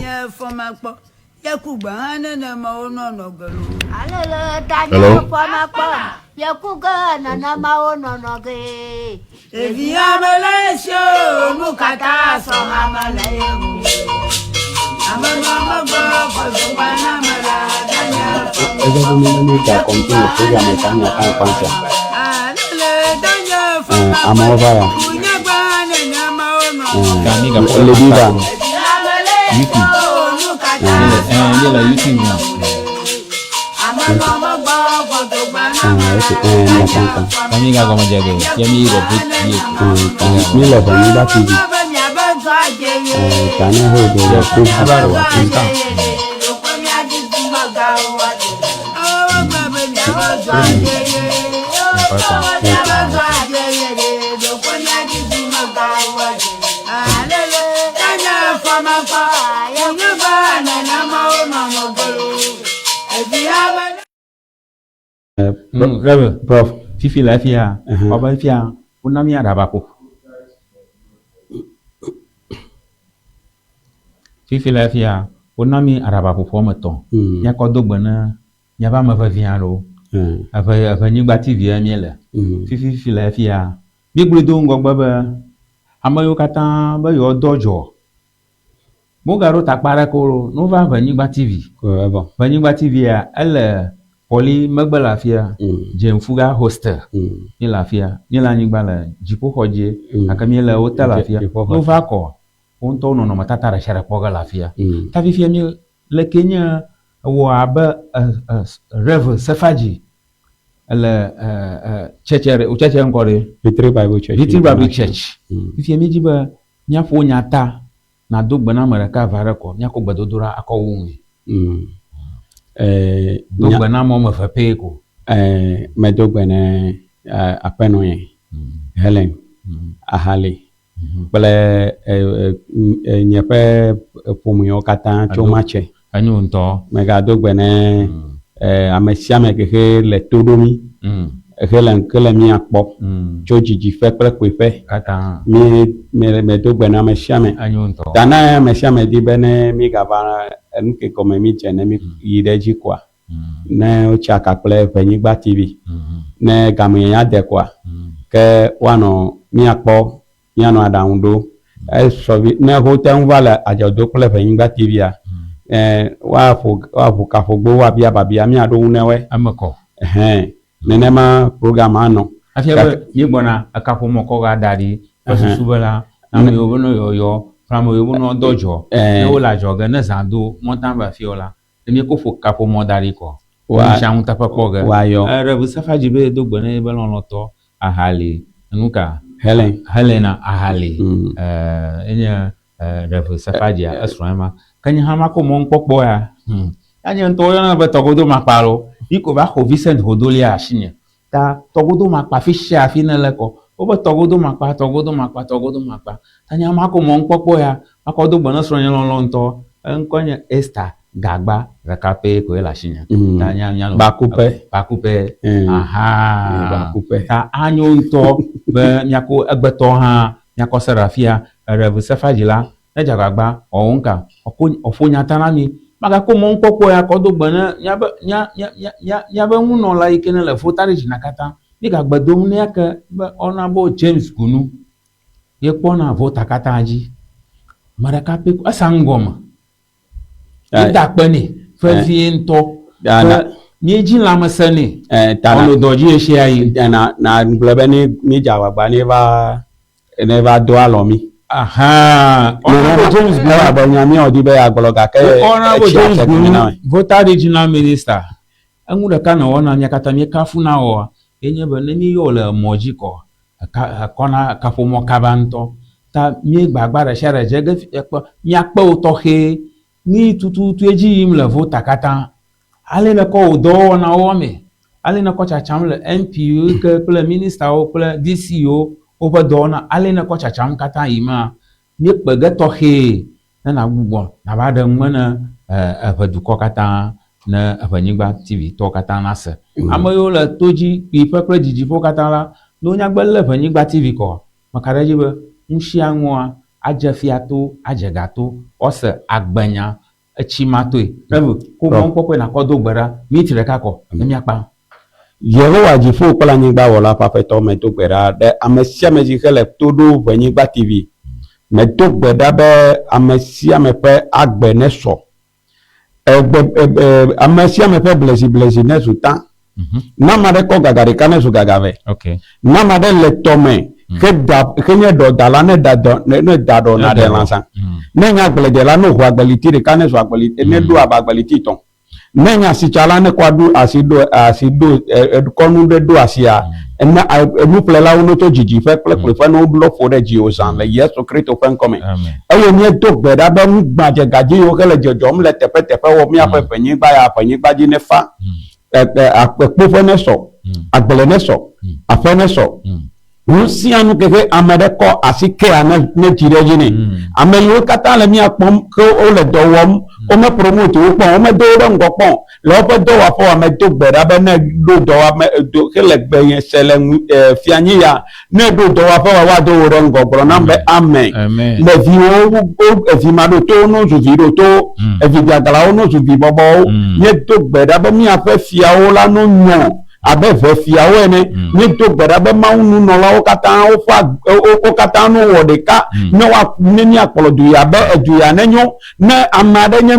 Hello? Ebe mi mi ga continue program ka nya kan kwansa. Eh, amewo va ya. Ga mi ga Eh, le bi va. YouTube. Eh, míele YouTube me. Eh, okay, eh, nya kan kan. Ga mi ga gɔme dze ge. Ye mi yi ɖe vote ye. Eh, kan mi le Vanyigba TV. Eh, ka ne ho do le Facebook wa Twitter. Eh, Rebe, Prof. fifi le fia, wobe fia, wona mi aɖaba ƒo. Fifi le fia, wona mi aɖaba ƒoƒo woame etɔ̃. Míakɔ do gbe ne míaƒe ame vevi aɖewo. Eve Evenyigba TV ya míele. Fifi le fia, míegblɔe do ŋgɔgbe be ame yiwo katã be yewoadɔ dzɔ, mogaɖo takpa aɖeke o, ne wova Evenyigba TV. Evɔ. Evenyigba TV ya, ele Pɔli megbe le afia, Dzeŋfuga hostel. Míele afia, míele anyigba le dziƒoxɔ dzie, gake míele hotel afia. Ne wova kɔ, wo ŋutɔwo nɔnɔmetata ɖe sia ɖe kpɔ ge le afia. Ta fifia mí le ke nye ewɔ abe Rev Sefadzi ele tsɛtsɛ ɖe, tsɛtsɛ ŋkɔ ɖe. Victory Bible Church. Victory Bible Church. Fifia míedzi be míaƒo nya ta nàdo gbe na ame ɖeka eve aɖe kɔ míakɔ gbedodoɖa akɔ wu ŋui. Do gbe na ame woame eve pɛ ko. Medo gbe ne aƒenɔ nye Helen Ahali kple nye ƒe ƒomewo katã tso Matse. Enyo ŋutɔ. Megado gbe ne ame sia ame ke xe le to ɖo mí, xe le ke le mía kpɔ tso dzidziƒe kple kpuiƒe. Katã. Mi me medo gbe na ame sia ame. Enyo ŋutɔ. Ta ne ame sia ame di be ne mi gava enu ke gɔme mi dze ne mi yi ɖe edzi koa, ne wotsaka kple Ʋenyigba TV, ne game ya de koa, ke woanɔ míakpɔ míanɔ aɖaŋu ɖo. Esɔ vi ne wote ŋu va le adzɔdo kple Ʋenyigba TV-a, woaƒo woaʋu kaƒogbo woabia babia míaɖo ŋu ne woe. Eme kɔ. Ɛhɛn, nenema program anɔ. Efia be míegbɔna ekaƒomɔ kɔ ga da ɖi ƒe susu be la, ame yiwo be ne yɔyɔ kple ame yiwo be ne woadɔ dzɔ, ne wole adzɔge ne zã do mɔta va afi o la, ne míekɔ ƒo kaƒomɔ da ɖi kɔ. Wa- Wa ŋuteƒe kpɔ ge. Woayɔ. Rev Sefadzi be do gbe ne be lɔlɔ̃tɔ Ahali nuka Helen. Helena Ahali. Enye Rev Sefadzia esrɔ̃ ema. Ke nye hã makɔ mɔnukpɔkpɔ ya. Ya nye ŋutɔ woyɔna be tɔgodo makpa alo yi ko va xɔ Vincent Hodolia asinye. Ta tɔgodo makpa fi sia fi ne le kɔ. Wobe tɔgodo makpa, tɔgodo makpa, tɔgodo makpa. Ta nye ma ko mɔnukpɔkpɔ ya makɔ do gbe ne srɔ̃nye lɔlɔ ŋutɔ. Eŋkɔe nye Esther Gagba ɖeka pɛ koe le asinye. Ta nye míanɔ Bakupe. Bakupe. Aha. Bakupe. Ta anyo ŋutɔ be míako egbetɔ hã míakɔ se ɖe afia. Rev Sefa dzi la, ne dze agbagba wɔwɔ ŋka, ɔko ɔƒo nya ta na mi. Magako mɔnukpɔkpɔ ya kɔ do gbe ne míabe mía mía mía mía míabe ŋunɔla yi ke ne le Volta Region katã. Mígagbe dom ne ke be Honourable James Gunu ye kpɔna Volta katã dzi. Ame ɖeka pɛ ko esa ŋgɔme. Míeda akpe nɛ vevie ŋutɔ. Be míedzi lãmesẽ nɛ. Ɔlo dɔ dzi ɣesiaɣi. Na na gblɔ be ne míedze agbagba ne va ne va do alɔ mí. Aha. Honourable James Gunu. Elabe nya míawɔ di be yeagblɔ gake Honourable etsi James atse Gunu, na wòe. Volta Regional Minister. Enu ɖeka ne wɔna mía katã míekafuna wɔa, ye nye be ne míeyɔ le mɔ dzi kɔ, eka ekɔna kaƒomɔ kaba ŋutɔ. Ta míegbagba ɖe sia ɖe dze ge ekpe míakpe wo tɔxɛ. Mí tututu edzi yim le Volta katã. Ale ne kɔ wò dɔwɔnawo wɔmee, ale ne kɔ tsatsam le MP wo ke kple ministawo kple DC wo woƒe dɔwɔna, ale ne kɔ tsatsam katã yima, míekpe ge tɔxɛ ne nagbugbɔ nava ɖe ŋume ne eʋe dukɔ katã ne Eʋenyigba TV tɔwo katã nase. Ame yiwo le to dzi, kpuiƒe kple didiƒewo katã la, ne wonya gbe lé Eʋenyigba TV kɔ, meka ɖe edzi be nu sia nua adze fia to, adze ga to, woase agbenya etsi ma toe. Rev. Ko mɔnukpɔkpɔe nàkɔ do gbe ɖa miniti ɖeka kɔ ne míakpa. Yehowa dziƒo kple anyigba wɔla ƒe Aƒetɔ, medo gbe ɖa ɖe ame sia ame si hele to ɖo Ʋenyigba TV. Medo gbe ɖa be ame sia ame ƒe agbe nesɔ. Egbe, e, ame sia ame ƒe bleziblezi nezu ta. Ne ame aɖe kɔ gaga ɖeka nezu gaga ve. Ne ame aɖe le tɔme heda, henye ɖɔdala ne da dɔ, ne, ne da ɖɔ naɖe lã zã. Ne nye agbledela ne wòho agbeliti ɖeka nezu agbeliti, ne ɖo abe agbeliti tɔ̃. Ne nye asitsala ne kɔ aɖu asi ɖo, asi ɖo, e, kɔ nu ɖe ɖo asia, ne nuƒlelawo ne tso didiƒe kple kpuiƒe ne wolɔ ƒo ɖe dziwò zã le Yesu Kristo ƒe ŋkɔ me. Eye míedo gbe ɖa be nu gbãdzegadzi yiwo ke le dzɔdzɔm le teƒeteƒe wɔ míaƒe ƒenyigba ya ƒenyigba dzi nefa, ekpoƒe nesɔ, agble nesɔ, aƒe nesɔ. Nu sia nu ke ame ɖe kɔ asi kea ne ne dzi ɖe edzi nɛ. Ame yiwo katã le mía kpɔm ke wole dɔ wɔm, wome promote wo kpɔ, womedo wo ɖe ŋgɔ kpɔ o. Le woƒe dɔwɔƒewoa, medo gbe ɖa be ne ɖo dɔwɔame do hele gbe nye se le ŋu e fianyi ya, ne ɖo dɔwɔƒewoa woado wò ɖe ŋgɔ. Gblɔ nam be amen. Le viwòwo wo evi maɖotowo no zu vi ɖotowo, evi gaglawo no zu vi bɔbɔwo. Míedo gbe ɖa be míaƒe fiawo la no nyɔ abe ʋe fiawo ene. Míedo gbe ɖa be Mawu nunɔlawo katã woƒe wo katã no wɔ ɖeka ne woa ne míakplɔ du ya be edu ya nenyo. Ne ame aɖe nye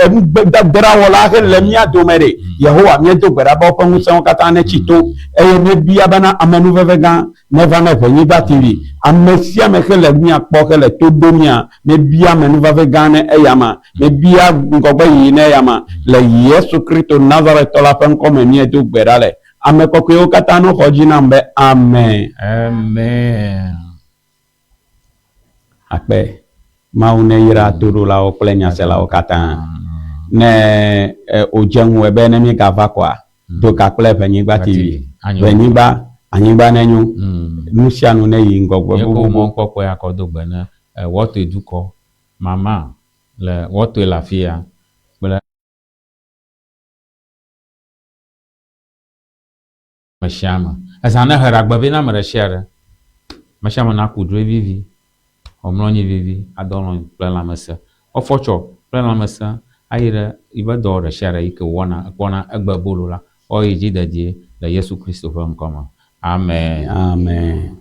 nugbedadrawɔla hele mía dome ɖe, Yehowa, míedo gbe ɖa be woƒe ŋusẽwo katã netsi to, eye míebia bena amenuveve gã neva ne ʋenyigba TV. Ame sia ame xe le mía kpɔ hele to ɖom mía, míebia amenuveve gã ne eyama. Míebia ŋgɔgbeyiyi ne eyama. Le Yesu Kristo Nazaretɔ la ƒe ŋkɔ me míedo gbe ɖa le. Ame kɔkɔewo katã no xɔ dzi nam be, Amen. Amen. Akpe. Mawu neyra toɖolawo kple nyaselawo katã. Ne wòdze ŋuwòe be ne míegava kɔa, do ka kple Ʋenyigba TV. Ʋenyigba, anyigba nenyo, nu sia nu neyi ŋgɔgbe Míekɔ bobobo. mɔkpɔkpɔ ya kɔ do gbe ne Wɔtoe dukɔ, mama le Wɔtoe le afiya kple ame sia ame. Ezã ne he ɖe agbe vɛ na ame ɖe sia ɖe. Ame sia ame naku drɔ̃e vivi, wòamlɔ anyi vivi, adɔ alɔ̃ kple lãmesẽ. Woafɔ tsɔ kple lãmesẽ ayi ɖe yiƒe dɔ ɖe sia ɖe yi ke wòwɔna ekpɔna egbe bolo la, woayi dzi dedie le Yesu Kristo ƒe ŋkɔ me. Amen. Amen.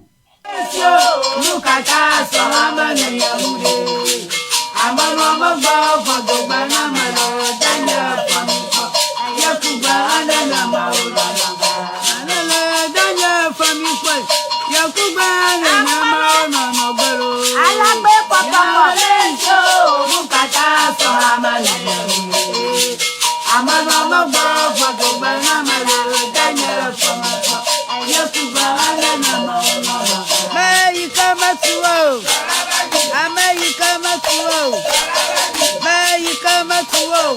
Alagbe kpɔkpɔkpɔ. Ame yi ke metu o.